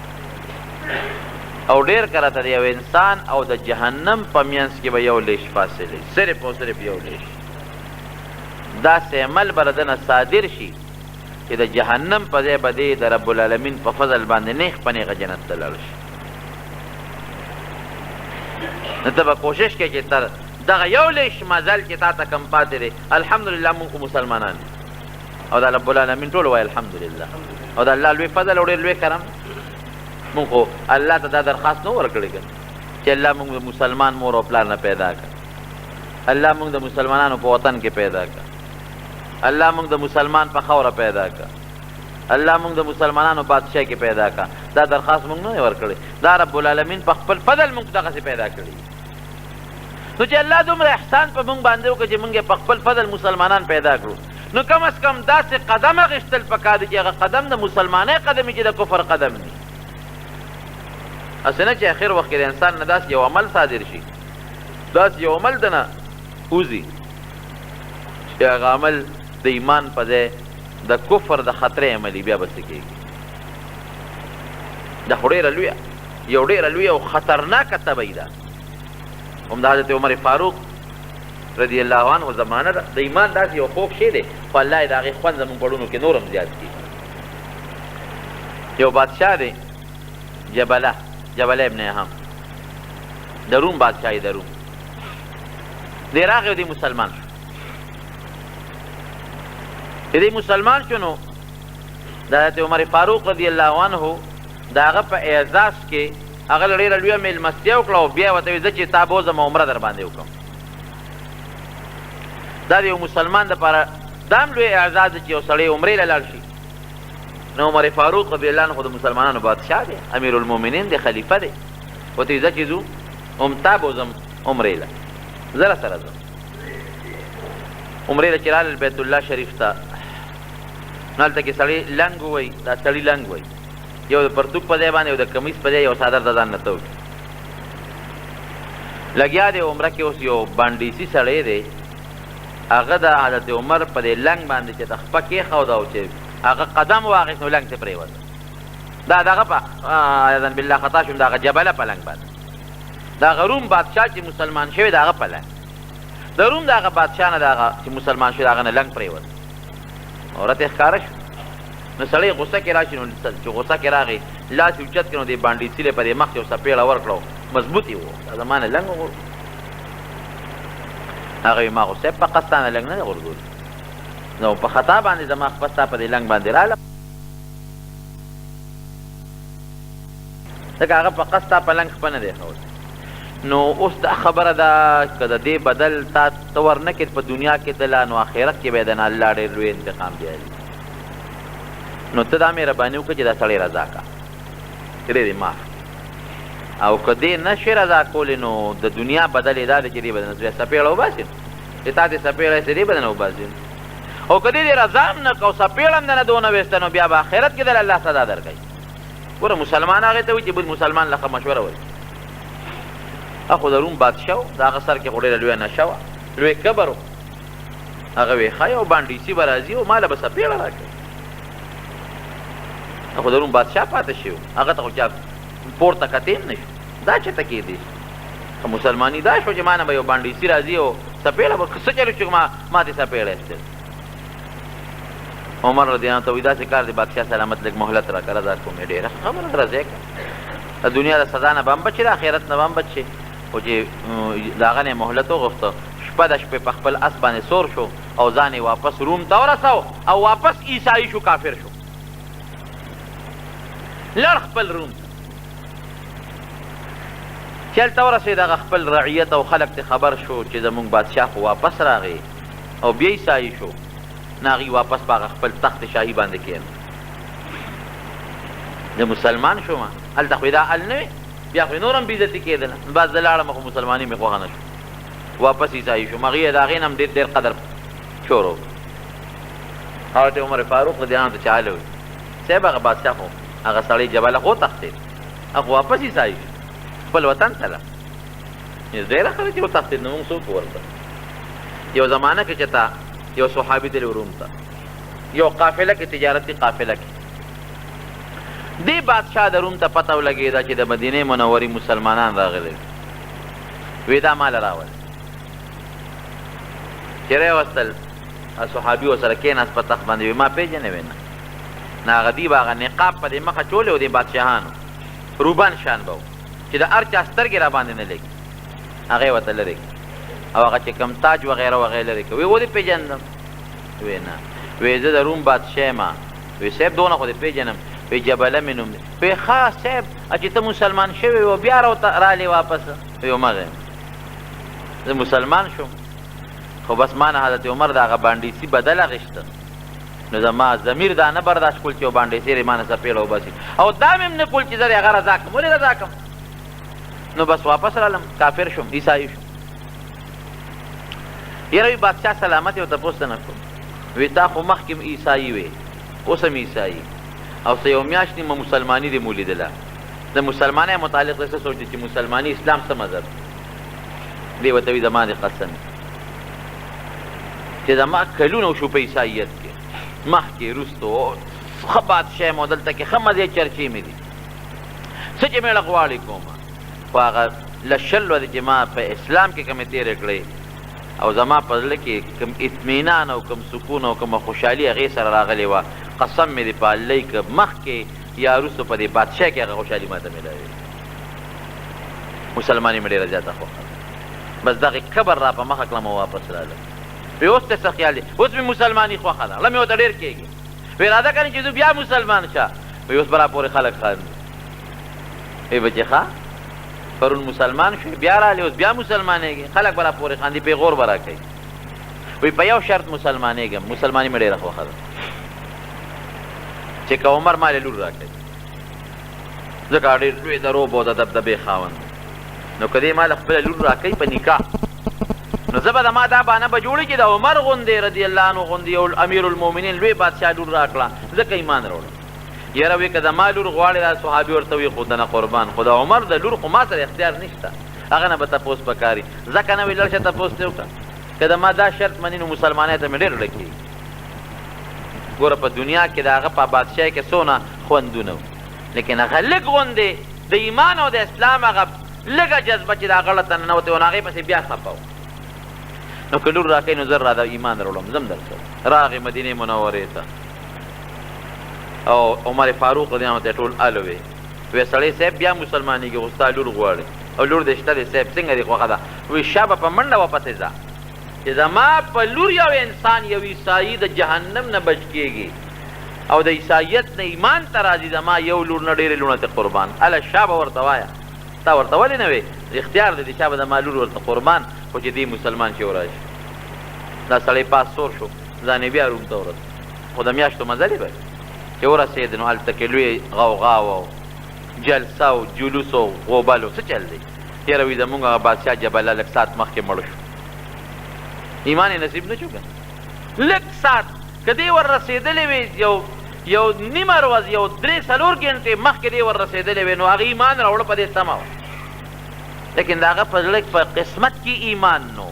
او ډېر کرته د یو انسان او د جهنم په منځ کې به یو لیش فاصله وي، صرف او صرف یو لیش. داسې عمل به د ده نه صادر شي چې د جهنم په ځای به دی د رب العالمین په فضل باندې نیغ په نیغه جنت ته لاړ شي. نو ته به کوشش کوې چې تر دغه یو لیش مزل چې تا ته کوم پاتې دی، الحمدلله موږ خو مسلمانان یو او د رب العالمین ټول وایي الحمدلله، او د الله لوی فضل او ډېر لوی کرم. موږ خو الله ته دا درخواست نه ورکړی که چې الله موږ د مسلمان مور او پلار نه پیدا کړه، الله موږ د مسلمانانو په وطن کې پیدا کړه، الله موږ د مسلمان په خاوره پیدا کړه، الله موږ د مسلمانانو بادشاهي کې پیدا کړه. دا درخواست موږ نه دی ورکړی، دا رب العالمین په خپل فضل موږ دغسې پیدا کړي. نو چې الله دومره احسان په موږ باندې وکړ چې موږ یې په خپل فضل مسلمانان پیدا کړو، نو کم از کم داسې قدم اخیستل پکار دي چې هغه قدم د مسلمانۍ قدم وي چې د کفر قدم نه وي. هسې نه چې اخر وخت کې د انسان نه داسې یو عمل صادر شي، داسې یو عمل دنه وځي چې هغه عمل د ایمان په ځای د کفر د خطرې عمل وي، بیا به څه کېږي؟ دا خو ډېره لویه یو ډېره لویه او خطرناکه تبعي ده. هم د حضرت عمر فاروق رضی الله عنه زمانه ده، د ایمان داسې یو خوږ شی دی، خو الله یې د هغې خوند زموږ په زړونو کې نور هم زیات کړي. یو بادشاه دی جبله، جبله ابن اهم، د روم بادشاه یې، د روم دی، راغی او دی مسلمان شو. چې دی مسلمان شو نو د حضرت عمر فاروق رضی الله عنه د هغه په اعزاز کې هغه له ډېره لویه مېلمستیا وکړه او بیا یې ورته وویل زه چې تا بوځم عمره در باندې وکړم. دا د یو مسلمان دپاره دا هم لوی اعزاز دی چې یو سړی عمرې له لاړ شي. نو عمر فاروق رضی الله عنه خو د مسلمانانو بادشاه دی، امیر المؤمنین دی، خلیفه دی، ورته وایي ځه چې ځو هم تا بوځم عمرې له، زه راسره ځم. عمرې له چې رالل بیت الله شریف ته، نو هلته کې سړی لنګ ووایي، دا سړي لنګ وایي، یو د پرتوګ په ځای باندې، یو د کمیس په ځای یو څادر د ځان نه تاو کړي. لګیا دی عمره کې، اوس یو بانډیسي سړی دی، هغه د حضرت عمر په دې لنګ باندې چې ته خپه کېښوده او چې هغه قدم واخیست نو لنګ ترې پرېوته. دا دغه په عیاذا بالله خطا شوم، د هغه جبله په لنګ باندې، د هغه روم بادشاه چې مسلمان شوی د هغه په لنګ، د روم د هغه بادشاه نه د هغه چې مسلمان شوی د هغه نه لنګ پرېوت، عورت یې ښکاره شو. نو سړی غوسه کې راشي، نو چې غوسه کې راغی لاس یې اوچت کړ، نو دې بانډیسي له په دې مخ یو څپېړه ورکړه، مضبوط یې وو، دا زما نه لنګ وغورځو. هغه وایي ما خو صاحب په قصد نه لنګ نه دی غورځولی، نو په خطا باندې زما خپه ستا په دې لنګ باندې راله، ځکه هغه په قصد ستا په لنګ خپه نه دی ښولی. نو اوس دا خبره ده که د دې بدل تا ته ورنه کړې په دنیا کې دله، نو آخرت کې به یې درنه الله ډېر لوی انتقام بیا وي. نو ته دا مهرباني وکړه چې دا سړی رضا کړه، چې دی دې معاف کړي. او که دې نه شې رضا کولی نو د دنیا بدل یې دا دی چې دې به درنه بیا څپېړه وباسي، چې تا دې څپېړه ایستې دې به درنه وباسي. او که دې دې رضا هم نه کړه او څپېړه هم درنه دونه وایسته، نو بیا به آخرت کې درله الله سزا درکوي. ګوره مسلمان هغې ته وایي چې بل مسلمان له ښه مشوره ورکړي. هغه خو د روم بادشاه و، د هغه سر کې خو ډېره لویه نشه وه، لوی کبر و. هغه وایي ښه یو بانډیسي به راځي او ما له به څپېړه راکوي. خو د روم بادشاه پاتې شوی و، هغه ته خو چا پورته کتې هم نه شو، دا چېرته کېدی شي؟ که مسلماني دا شوه چې ما نه به یو بانډیسي راځي او څپېړه به څه چل وشي، ما ترې څپېړه ایستل. عمر رضی الله عنه ته وایي داسې کار دی بادشاه سلامت لږ مهلت راکړه، رضا کوم یې. ډېره ښه خبره ده، رضا یې کړه، د دنیا د سزا نه به هم بچ شې، د آخرت نه به هم بچ شې. خو چې د هغه نه یې مهلت وغوښته، شپه د شپې په خپل اس باندې سور شو او ځان یې واپس روم ته ورساو او واپس عیسايي شو، کافر شو، لړ خپل روم ته. چې هلته ورسېد، هغه خپل رعیت او خلک ته خبر شو چې زموږ بادشاه خو واپس راغی او بیا عیسايي شو. نو هغوی واپس په هغه خپل تخت شاهي باندې کښېناست. زه مسلمان شوم، هلته خو یې دا حل نه وي، بیا خو یې نور هم بېعزتي کېدله. نو بس زه لاړم، خو مسلماني مې خوښه نه شوه، واپس عیسايي شوم. هغوی یې د هغې نه هم ډېر ډېر قدر شروع کړ. حضرت عمر فاروق رضی الله عنه ته چا وویل، صاحب هغه بادشاه خو هغه سړی جبله خو وتښتېد، هغه خو واپس عیسايي شو، خپل وطن ته لاړ. ډېره ښه ده چې وتښتېد، نو موږ څوک ورته. یو زمانه کې چې تا یو صحابي تللی و روم ته، یو قافله کې، تجارتي قافله کې، دې بادشاه د روم ته پته ولګېده چې د مدینې منورې مسلمانان راغلي دي. وی دا ماله راولئ. چې راوستل، صحابي ورسره کېناست په تخت باندې، وی ما پېژنې؟ وی نه. نو هغه دوی به هغه نقاب په دې مخ اچولی و، دې بادشاهانو روبان شان به و چې د هر چا سترګې راباندې نه لګي، هغه یې ورته لرې کړ او هغه چې کوم تاج وغیره وغیره لرې کړ. وی ودې پېژندم؟ وی نه. وی زه د روم بادشاه یم. وی صاحب دونه خو دې پېژنم. وی جبله مې نوم دی. وی ښه صاحب چې ته مسلمان شوی و بیا رالې واپس؟ وی همغه یم، زه مسلمان شوم، خو بس ما نه حضرت عمر د هغه بانډیسي بدل اخیسته، نو زما ضمیر دا نه برداشت کول چې یو بانډیسي دې ما نه څپېړه وباسي، او دا مې هم نه کول چې زه دې هغه رضا کړم. ولې رضا کړم؟ نو بس واپس رالم، کافر شوم، عیسايي شوم. یاره وی بادشاه سلامت یې ورته پوښتنه کړو، وی تا خو مخکې هم عیسايي وې، اوس هم عیسايي، او څه یو میاشت نیمه مسلماني دې مو لیدله، د مسلمانۍ متعلق دې څه سوچ دی چې مسلماني اسلام څه مذهب دی؟ ورته وی زما دې قسم چې زما کلونه وشو په عیساییت کې، مخکې وروستو ښه بادشاه یم او دلته کې ښه مزې چرچې مې دي، څه چې مېړه غواړي کوم، خو هغه له 20 ورځې چې ما په اسلام کې کومې تېرې کړې او زما په زړه کې کوم اطمینان او کوم سکون او کومه خوشحالي هغې سره راغلې وه، قسم مې دې په الله که مخکې یا وروسته په دې بادشاه کې هغه خوشحالي ماته میلاوېږي. مسلماني مې ډېره زیاته خوښه ده، بس دغې کبر را په مخه کړم او واپس رالم. وی اوس ته څه خیال دی؟ اوس مې مسلماني خوښه ده، زړه مې ورته ډېر کېږي. وی راځه کنې چې ځو بیا مسلمان شه. وی اوس به راپورې خلک خاندي. وی بچې ښه پرون مسلمان شوې بیا رالې اوس بیا مسلمانېږې، خلک به راپورې خاندي، پېغور به راکوي. وی په یو شرط مسلمانېږم، مسلماني مې ډېره خوښه ده چې که عمر ما له لور راکوي، ځکه ډېر لوی د روب او د دبدبې خاوند دی. نو که دی ما له خپله لور راکوي په نکاح، نو زه به د ما دا بانه به جوړي چې د عمر غوندې رضی الله عنه غوندې یو امیر المؤمنین لوی بادشاه لور راکړه، ځکه ایمان راوړم. یاره وی که د ما لور غواړې، دا صحابي ورته وی خو دنه قربان، خو د عمر د لور خو ما سره اختیار نشته، هغه نه به تپوس پکاري، ځکه نه وی لړ شه تپوس ترې وکړه. که د ما دا شرط مني نو مسلمانۍ ته مې ډېر زړه کېږي. ګوره په دنیا کې د هغه په بادشاهۍ کې څونه خوندونه وو، لیکن هغه لږ غوندې د ایمان او د اسلام هغه لږه جذبه چې د هغه زړه ته ننوتې وه، نو هغې پسې بیا خفه و. نو که لور راکوي نو زر را د ایمان راوړم، ځم درسره. راغی مدینې منورې ته او عمر فاروق رضی الله عنه ته ټول الوې، وی سړی صاحب بیا مسلمانېږي خو ستا لور غواړي او لور دې شته دی صاحب څنګه دې خوښه ده؟ وی شابه په منډه ورپسې ځه چې زما په لور یو انسان یو عیسايي د جهنم نه بچ کېږي او د عیساییت نه ایمان ته راځي، زما یو لور نه ډېرې لوڼه ترې قربان. هله شابه ورته وایه، تا ورته ولې نه وې؟ اختیار دې دی، شابه زما لور ورته قربان، خو چې دی مسلمان شي او راشي. دا سړی پاس سور شو، ځان یې بیا روم ته ورسوه، خو د میاشتو مزل یې به چې ورسېد نو هلته کې لوی غوغا وه او جلسه او جلوس او غوبل و، څه چل دی؟ یاره وي زمونږ هغه بادشاه جبله لږ ساعت مخکې مړ شو، ایمان یې نصیب نه شو که نه؟ لږ ساعت که دی ور رسېدلی وي، یو یو نیمه ورځ یو درې څلور ګنټې مخکې دی ور رسېدلی وي نو هغه ایمان راوړه په دې تمه وه، لیکن د هغه په زړه په قسمت کې ایمان نو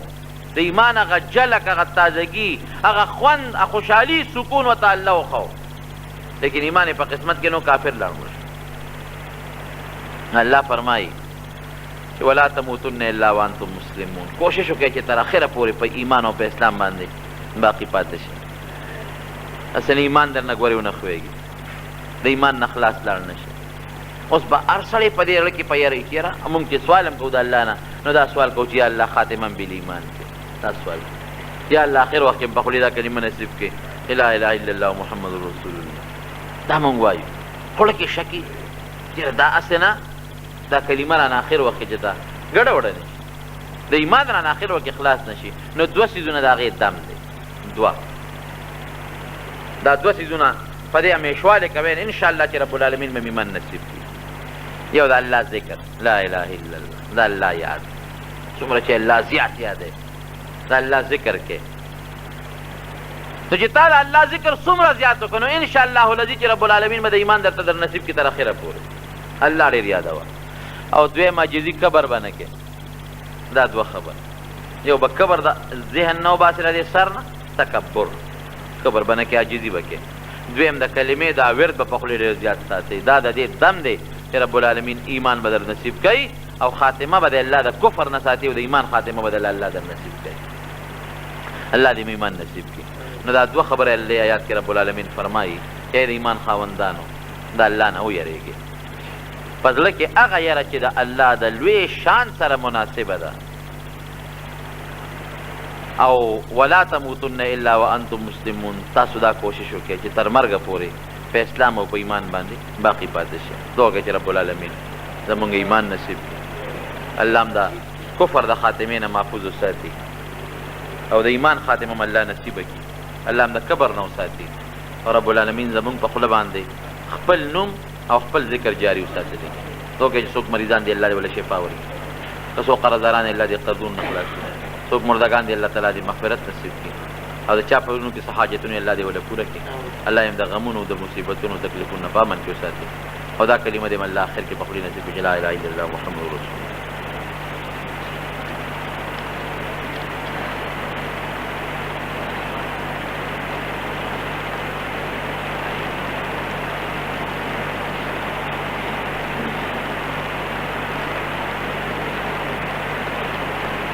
د ایمان هغه جلک، هغه تازګي، هغه خوند، خوشحالي، سکون ورته الله وښو، لیکن ایمان یې په قسمت کې نو کافر لاړ مړ شو. الله فرمایي چې ولا تموتن الا وانتم مسلمون، کوشش وکړئ چې تر اخره پورې په ایمان او په اسلام باندې باقي پاتې شئ. هسې نه ایمان درنه ګورې ونه ښویږي، د ایمان نه خلاص لاړ نه شئ. اوس به هر سړی په دې زړه کې په یره وي چې یاره موږ چې سوال هم کوو د الله نه نو دا سوال کوو چې یا الله خاتمه هم بالایمان کړې، دا سوال کوو یا الله اخر وخت کې هم په خولې دا کلمه نصیب کړې چې لا اله الا الله محمد رسول الله. دا موږ وایو، خوله کې شکي چې یاره دا هسې نه دا کلمه رانه اخر وخت کې چې تا ګډه وډه نه شي، د ایمان رانه اخر وخت کې خلاص نه شي. نو دوه څیزونه د هغې دم دی، دوه دا دوه څیزونه په دې همېشوالی کوی ان شاء الله چې رب العالمین به مې ایمان نصیب کړي. یو د الله ذکر، لا اله الا الله، د الله یاد، څومره چې الله زیات یادوې د الله ذکر کوې، نو چې تا د الله ذکر څومره زیات وکړ نو ان شاء الله العزیز چې رب العالمین به د ایمان درته در نصیب کړي تر اخره پورې. الله ډېر یادوه. او دویم عاجزي کبر به نه کوې. دا دوه خبرې، یو به کبر د ذهن نه وباسې له دې سر نه، تکبر کبر به نه کوې، عاجزي به کوې. دویم د کلمې دا ورد به په خولې ډېر زیات ساتې، دا د دې دم دی چې رب العالمین ایمان به در نصیب کوي او خاتمه به د الله د کفر نه ساتي او د ایمان خاتمه به د الله در نصیب کوي. الله دې مو ایمان نصیب کړي. نو دا دوه خبرې الله آیات کې رب العالمین فرمایي چې ای د ایمان خاوندانو د الله نه ویرېږئ، په زړه کې هغه یره چې د الله د لوی شان سره مناسبه ده، او ولا تموتن الا وانتم مسلمون، تاسو دا کوشش وکړئ چې تر مرګه پورې په اسلام او په ایمان باندې باقي پاتې شئ. دعا وکړئ چې رب العالمین زمونږ ایمان نصیب کړي، الله هم د کفر د خاتمې نه محفوظ وساتي او د ایمان خاتمه هم الله نصیبه کړي، الله هم د کبر نه وساتي او رب العالمین زمونږ په خوله باندې خپل نوم او خپل ذکر جاري وساتلی. دعا وکړئ چې څوک مریضان دي الله دې ورله شفا ورکړي، که څوک قرضداران دي الله دې قرضونو نه خلاص کړي، څوک مردګان دي الله تعالی دې مغفرت نصیب کړي او د چا په زړونو کې څه حاجتونه الله دې ورله پوره کړي. الله یې هم د غمونو د مصیبتونو تکلیفونو نه په امن کې وساتي او دا کلمه دې هم الله اخر کې په خولې نصیب کړي چې لا اله الا الله محمد رسول الله.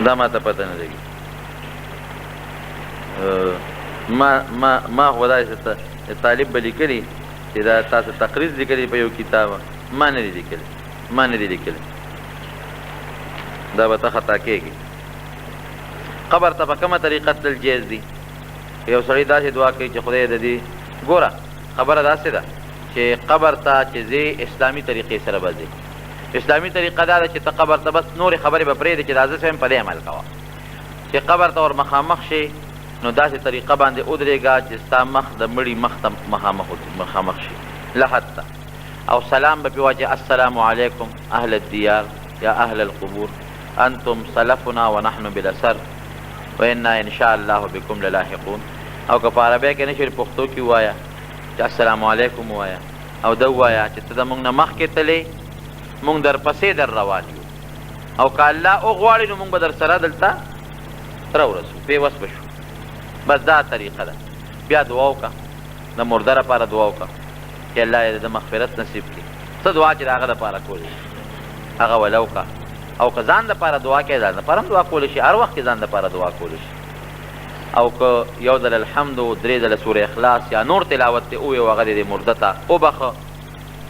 دا ما ته پته نه لګي. ما ما ما خو داسې طالب به لیکلي چې دا تاسو تقریظ لیکلی په یو کتاب، ما نه دی لیکلی، ما نه دی لیکلی، دا به ته خطا کېږي. قبر ته په کومه طریقه تلل جایز دي؟ یو سړی داسې دعا کوي چې خدای د دې ګوره خبره داسې ده چې قبر ته چې ځې اسلامي طریقې سره به ځې. اسلامي طریقه دا ده چې ته قبر ته بس نورې خبرې به پرېږدې چې دا زه څه وایم په دې عمل کوه. چې قبر ته ور مخامخ شې نو داسې طریقه باندې ودرېږه چې ستا مخ د مړي مخ ته مخامخ شي لحد ته، او سلام به پرې واچوې، السلام علیکم اهل الدیار یا اهل القبور انتم سلفنا ونحن بالاثر وانا ان شاء الله بكم للاحقون. او که په عربۍ کې نه شي پښتو کې ووایه چې السلام علیکم ووایه، او ده ووایه چې ته د موږ نه مخکې تلې، موږ درپسې در روان یو، او که الله وغواړي نو موږ به درسره دلته راورسو، بېوس به شو. بس دا طریقه ده. بیا دعا وکړه، د مرده لپاره دعا وکړه چې الله یې د ده مغفرت نصیب کړي. څه دعا چې د هغه لپاره کولی شي هغه وله وکړه، او که ځان لپاره دعا کوې ځان لپاره هم دعا کولی شي، هر وخت کې ځان لپاره دعا کولی شي. او که یو ځل الحمد درې ځله سوره اخلاص یا نور تلاوت دې ووایي او هغه دې دې مرده ته وبخښه،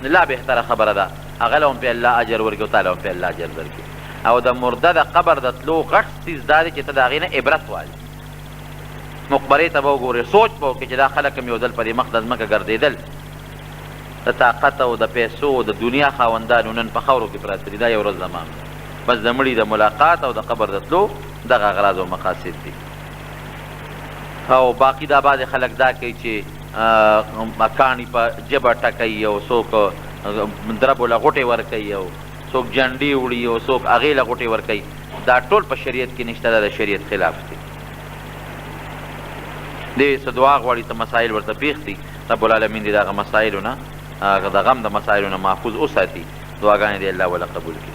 نو لا بهتره خبره ده، هغه له هم پرې الله اجر ورکړي او تا له هم پرې الله اجر درکړي. او د مرده د قبر د تلو غټ څیز دا دی چې ته د هغې نه عبرت والې، مقبرې ته به وګورې، سوچ به وکړې چې دا خلک هم یو ځل په دې مخ د ځمکه ګرځېدل، د طاقت او د پیسو او د دنیا خاوندانو نن په خاورو کې پراته دي، دا یو ورځ زما هم ده. بس د مړي د ملاقات او د قبر د تلو دغه اغراض او مقاصد دي. او باقي دا بعضې خلک دا کوي چې کاڼي په ژبه ټکوي، او څوک دربو له غوټې ورکوي، او څوک جنډې وړي، او څوک هغې له غوټې ورکوي، دا ټول په شریعت کې نشته، دا د شریعت خلاف دی. دی څه دعا غواړي، څه مسایل ورته پېښ دي، رب العالمین دې د هغه مسایلو نه، د غم د مسایلو نه محفوظ وساتي، دعاګانې دې الله وله قبول کړي.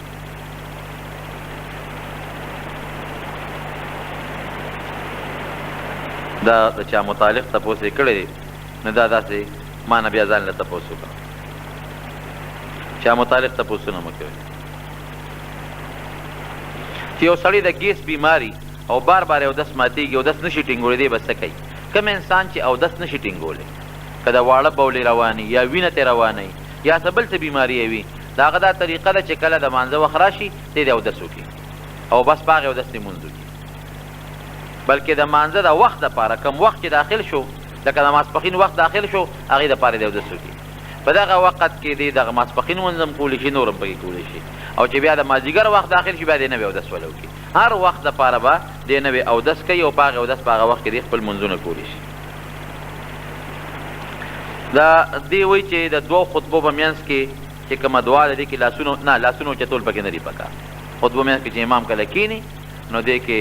دا د چا متعلق تپوس یې کړی دی، نو دا داسې ما نه بیا ځان له تپوس وکړه، چا متعلق تپوسونه مه کوئ. چې یو سړی د ګیس بیماري او بار بار یې اودس ماتېږي، اودس نه شي ټینګولی، دی به څه کوي؟ کوم انسان چې اودس نه شي ټینګولی، که د واړه بولې رواني یا وینه ترې روانه وي یا څه بل څه بیماري یې وي، د هغه دا طریقه ده چې کله د لمانځه وخت راشي دی دې اودس وکړي او بس په هغې اودس دې لمونځ وکړي. بلکې د مانځه د وخت دپاره کوم وخت چې داخل شو، لکه د ماسپښین وخت داخل شو، هغې دپاره دې اودس وکړي. په دغه وخت کې دې دغه ماسپښین لمونځ هم کولی شي، نور هم پکې کولی شي. او چې بیا د مازدیګر وخت داخل شي، بیا دې نوی اودس وله وکړي. هر وخت دپاره به دې نوی اودس کوي او په هغې اودس په هغه وخت کې دې خپل لمونځونه کولی شي. دا دی وایي چې د دوو خطبو په منځ کې چې کومه دعا ده، دې کې لاسونه نه، لاسونه اوچتول پکې نه دي پکار. خطبو منځ کې چې امام کله کښېني نو دې کې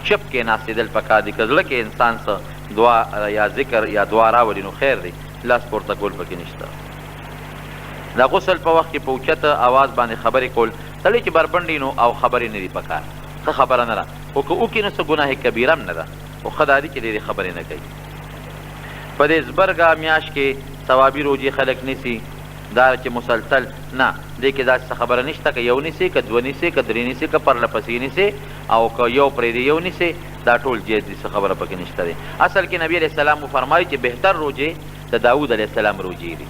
چپ کښېناستېدل پکار دي. که زړه کې انسان څه دعا یا ذکر یا دعا راولي نو خیر دی، لاس پورته کول پکې نشته. د غسل په وخت کې په اوچته اواز باندې خبرې کول، سړی چې بربنډ نو او خبرې نه دي پکار، ښه خبره نه ده، خو که وکړي نو څه ګناه کبیره هم نه ده، خو ښه دا دي چې ډېرې خبرې نه کوي. په دې زبرګه میاشت کې ثوابي روژې خلک نیسي، دا چې مسلسل نه، دې کې داسې څه خبره نشته، که یو نیسې، که دوه نیسې، که درې نیسې، که پرله پسې نیسې، او که یو پرېږدې یو نیسې، دا ټول جایز دي، څه خبره پکې نشته دی. اصل کې نبی علیه السلام وفرمایي چې بهتر روژې د داود علیه السلام روژې دي،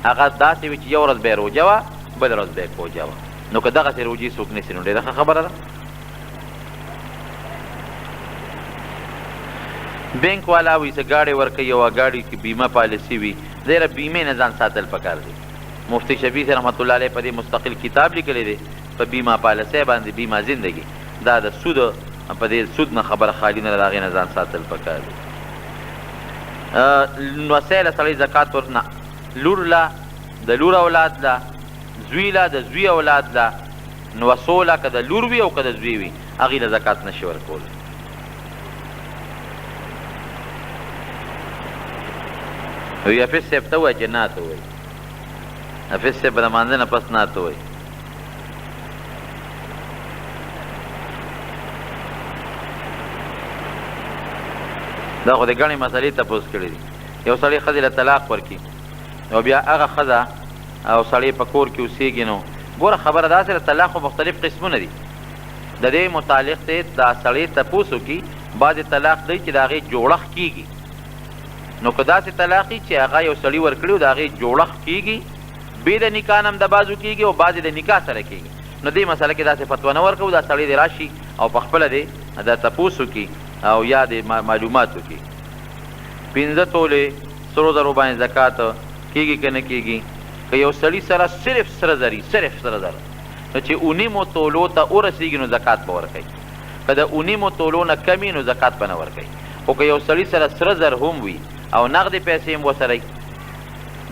هغه داسې وي چې یو ورځ به یې روژه وه، بله ورځ به یې کوژه وه. نو که دغسې روژې څوک نیسي نو ډېره ښه خبره ده. بینک والا وي څه ګاډی ورکوي او ګاډي کې بیمه پالیسي وي، ډېره بیمې نه ځان ساتل پکار دي. مفتي شفیع صاحب رحمت الله علیه په دې مستقل کتاب لیکلی دی په بیمه پالیسۍ باندې، بیمه زندګي، دا د سود په دې سود نه خبره خالي نه ده، د هغې نه ځان ساتل پکار دي. نوسی له سړی زکات ور نه، لور له د لور اولاد له، زوی له د زوی اولاد له، نوسو له که د لور وي او که د زوی وي، هغې له زکات نه شي ورکولی. وی حافظ صاحب ته ووایه چې نعت ووایي. حافظ صاحب به د لمانځه نه پس نعت ووایي. دا خو د ګڼې مسئلې تپوس کړي دي. یو سړی ښځې له طلاق ورکړي او بیا هغه ښځه او سړی په کور کې اوسېږي، نو ګوره خبره داسې ده، طلاق خو مختلف قسمونه دي. د دې متعلق دی دا سړی تپوس وکړي. بعضې طلاق دی چې د هغې جوړښت کېږي، نو که داسې طلاق وي چې هغه یو سړي ورکړي او د هغې جوړښت کېږي، بې د نکاح نه هم د بعضو کېږي او بعضې د نکاح سره کېږي، نو دې مسله کې داسې فتوا نه ورکوو. دا سړی دې راشي او په خپله دې دا تپوس وکړي او یا دې معلومات وکړي. 5 تولې سرو زرو باندې زکات کېږي که نه کېږي؟ که یو سړي سره صرف سره زري، صرف سره زر، نو چې اونیمو تولو ته ورسېږي نو زکات به ورکوي. که د اونیمو تولو نه کمي نو زکات به نه ورکوي. خو که یو سړي سره سره زر هم وي او نغدې پیسې هم ورسره وي،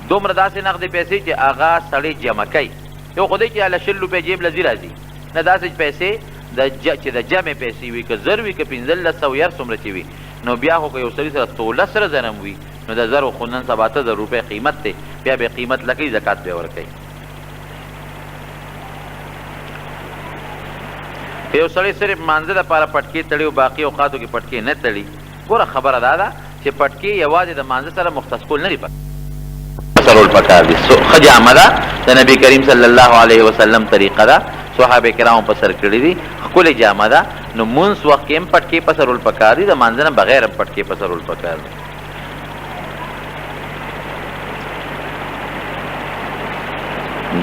دومره داسې نغدې پیسې چې هغه سړی جمع کوي، یو خو دی چې هله 20 روپۍ جیب له ځي راځي، نه داسې پیسې د چې د جمع پیسې وي، که زر وي که 1500 یا هر څومره چې وي، نو بیا خو که یو سړي سره توله سره زر هم وي، نو د زرو خو نن سبا 8000 روپۍ قیمت دی، بیا به یې قیمت لکوي، زکات به یې ورکوي. که یو سړی صرف مانځه دپاره پټکې تړي او باقي اوقاتو کې پټکې نه تړي، ګوره خبره دا ده چې پټکې یوازې د مانځه سره مختص کول نه دي پکار، سرول پکار دي. ښه جامه ده، د نبي کریم صلی الله علیه وسلم طریقه ده، صحابه کرامو په سر کړي دي، ښکلې جامه ده، نو مونځ وخت کې هم پټکې په سرول پکار دي، د مانځه نه بغیر هم پټکې په سرول پکار دي.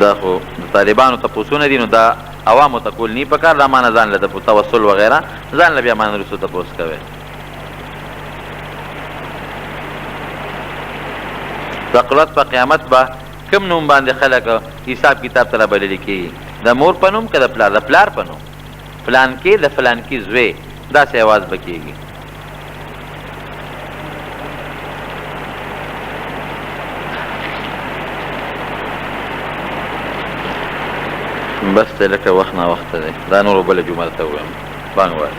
دا خو د طالبانو تپوسونه دي، نو دا عوامو ته کول نه پکار، دا مانه ځان له توسل وغیره ځان له بیا مانه وروسته تپوس کوي. د قدرت په قیامت به کوم نوم باندې خلک حساب کتاب ته رابلل کېږي؟ د مور په نوم که د پلار؟ د پلار په نوم، فلانکې د فلانکي زوی، داسې اواز به کېږي. بس دی لکه وخت ناوخته دی، دا نورو بله جمعه درته ووایم. بانګ وایه.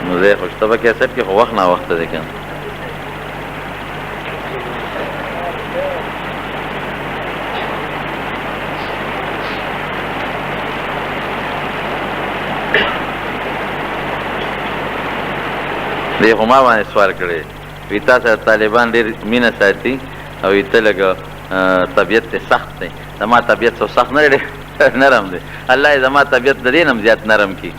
نو ځای خو شته په کیسټ کې، خو وخت ناوخته دی که نه. دی خو ما باندې سوال کړی، وی تا سره طالبان ډېر مینه ساتي او وی ته لږ طبیعت دې سخت دی. زما طبیعت څه سخت نه دی، ډېر نرم دی. الله یې زما طبیعت د دې نه هم زیات نرم کړي.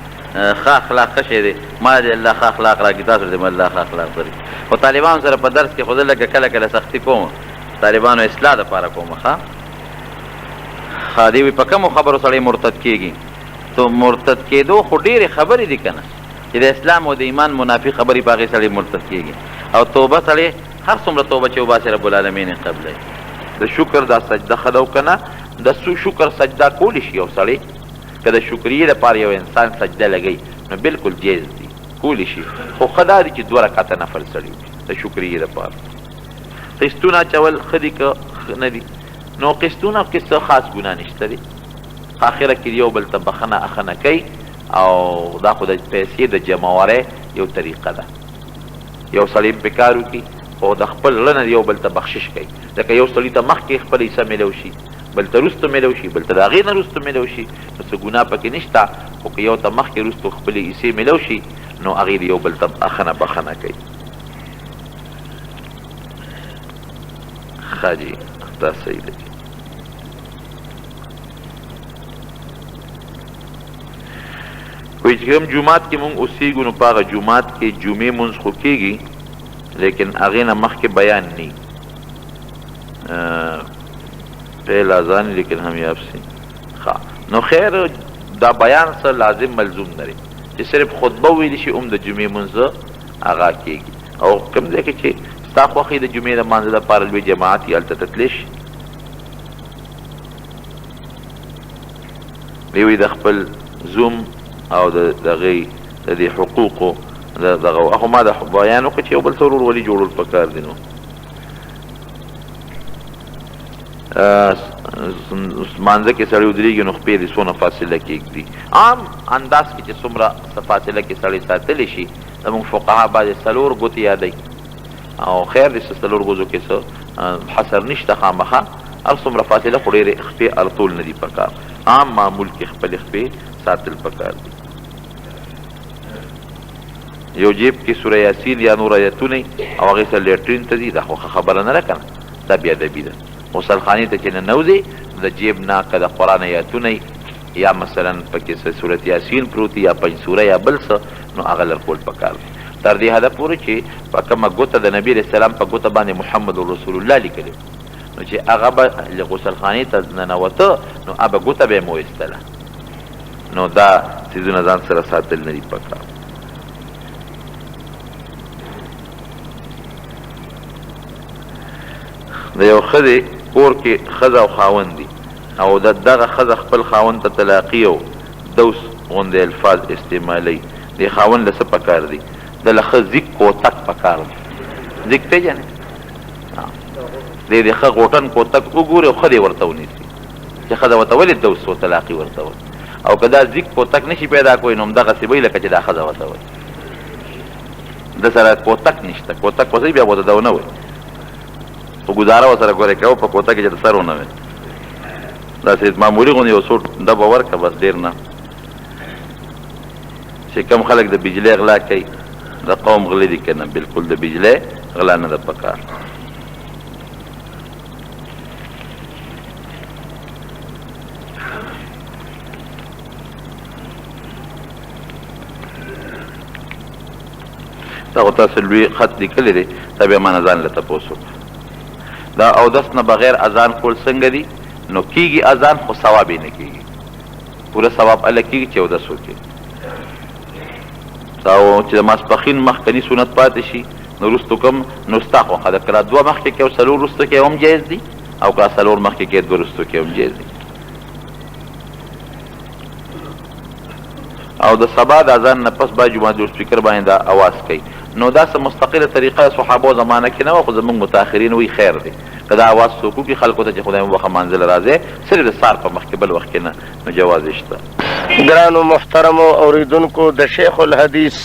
ښه اخلاق ښه شی دی، ما دې الله ښه اخلاق راکړي، تاسو دې الله ښه اخلاق درکړي. خو طالبانو سره په درس کې خو زه لږه کله کله سختي کوم، طالبانو اصلاح دپاره کوم. ښه ښه دی وي په کومو خبرو سړی مرتد کېږي؟ ته مرتد کېدو خو ډېرې خبرې دي که نه، چې د اسلام او د ایمان منافي خبرې په هغې سړی مرتد کېږي. او توبه سړی هر څومره توبه چې وباسي رب العالمین یې قبلوي. د شکر دا سجده ښه ده او که نه؟ د شکر سجده کولی شي یو سړی، که د شکریې لپاره یو انسان سجده لګوي نو بالکل جایز دي، کولی شي، خو ښه دا دي چې 2 رکعته نفل سړی وکړي د شکریې لپاره. قسطونه اچول ښه دي که نه دي؟ نو قسطونه کې څه خاص ګناه نشته دی، اخره کې یو بل ته بخښنه اخښنه کوي، او دا خو د پیسې د جمعورۍ یو طریقه ده. یو سړی هم پې کار وکړي، خو د خپل زړه نه یو بل ته بخشش کوي. ځکه یو سړي ته مخکې خپله حصه میلو شي، بل ته وروسته میلو شي، بل ته د هغې نه وروسته میلو شي، نو څه ګناه پکې نشته. خو که یو ته مخکې وروسته خپلې حصې میلو شي، نو هغې د یو بل ته اخښنه بخښنه کوي. ښه جي، دا صحیح ده. وایي چې کوم جومات کې مونږ اوسېږو، نو په هغه جومات کې جمعې مونځ خو کېږي، لیکن هغې نه مخکې بیان نی، پهل اذان لیکن هم یاب سي. ښه نو خیر، دا بیان څه لازم ملزوم نه دی چې صرف خطبه وویل شي هم د جمعې مونځ هغه کېږي. او کوم ځای کې چې ستا خوښي د جمعې د مانځه دپاره لوی جماعت یې، هلته ته تللی شي. دی وایي د خپل زوم او د دغې د دې حقوقو د دغه خو ما د بیان وکړ چې یو بل سره ورورولي جوړول پکار دي. نو مانځه کې سړی ودرېږي نو خپې دې څونه فاصله کې ږدي، عام انداز کې چې څومره څه فاصله کې سړی ساتلی شي. زموږ فقها بعضې 4 ګوتې یادوي، او خیر دی څه 4 ګوزو کې څه حصر نشته، خامخا هر څومره فاصله خو ډېرې خپې ارتول نه دي پکار، عام معمول کې خپلې خپې ساتل پکار دي. یو جیب کې سوره یاسین یا نور آیتونه او هغې سره لیټرین ته ځي، دا خو ښه خبره نه ده که نه، دا بېادبي ده. غسلخانې ته چې ننوځې د جیب نه که د قرآن آیتونه یا مثلا پکې څه سورت یاسین پروت یا پنځ سوره یا بل څه، نو هغه لر کول پکار دی. تر دې حده پورې چې په کومه ګوته د نبي علیه السلام په ګوته باندې محمد رسول الله لیکلی، نو چې هغه به غسلخانې ته ننوته نو هغه ګوته به یې مو ایستله. نو دا څیزونه ځان سره ساتل نه دي پکار. د یو ښځې کور کې ښځه او خاوند دي، او د دغه ښځه خپل خاوند ته طلاقي او دوس غوندې الفاظ استعمالوي، دې خاوند له څه پکار دي؟ ده له ښه زیک کوتک پکار دی. زیک پېژنې؟ دی دې ښه غوټن کوتک وګوري او ښه دې ورته ونیسي چې ښځه ورته ولې دوس و طلاقي ورته وایي. او که دا زیک کوتک نه شي پیدا کوی نو همدغسې به وي لکه چې دا ښځه ورته وایي. ده سره کوتک نشته، کوتک ورسره بیا به ورته دو نه وایي، خو ګزاره ورسره ګورې کوه په کوتک کې چې د سر ونه وي. داسې معمولي غوندې یو څو ډبه ورکړه بس، ډېر نه. چې کوم خلک د بجلۍ غلا کوي د قوم غله دي که نه؟ بلکل د بجلۍ غلا نه ده پکار. دا خو تاسو لوی خط لیکلی دی، دا بیا ما نه ځان له تپوس وکړه. دا اودس نه بغیر اذان کول څنګه دي؟ نو کیږي اذان خو ثواب یې نه کیږي، پوره ثواب هله کیږي چې اودس وکړي. او چې د ماسپښین مخکنی سنت پاتې شي نو وروسته کوم، نو ستا خوښه ده، که دا دوه مخکې کوې او څلور وروسته کوې هم جایز دي، او که څلور مخکې کوې دوه وروسته کوې هم جایز دي. او د سبا د اذان نه پس با جومات لوډ سپیکر باندې دا اواز کوي، نو دا څه مستقله طریقه د صحابو زمانه کې نه وه، خو زموږ متاخرین وایي خیر دی که دا اواز څوک وکړي خلکو ته چې خدای مو وبخښه مانځه له راځی، صرف د سهار په مخ کې، بل وخت کې نه، نو جواز یې شته. ګرانو محترمو اوریدونکو د شیخ الحدیث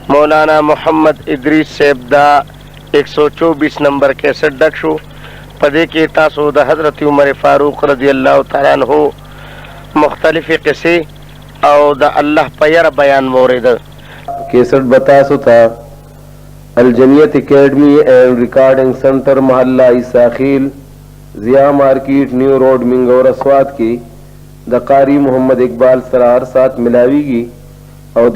مولانا محمد ادریس صاحب دا 124 نمبر کیسټ ډک شو. په دې کې تاسو د حضرت عمر فاروق رضی الله تعالی عنہ مختلفې قصې او د الله په یره بیان واورېده. کیسټ به تاسو ته الجنیت اکیډمي اینډ ریکارډنګ سنټر محله عیسی خیل ضیا مارکیټ نیو روډ مینګوره سوات کې د قاري محمد اقبال سره هر ساعت ملاویږي او د.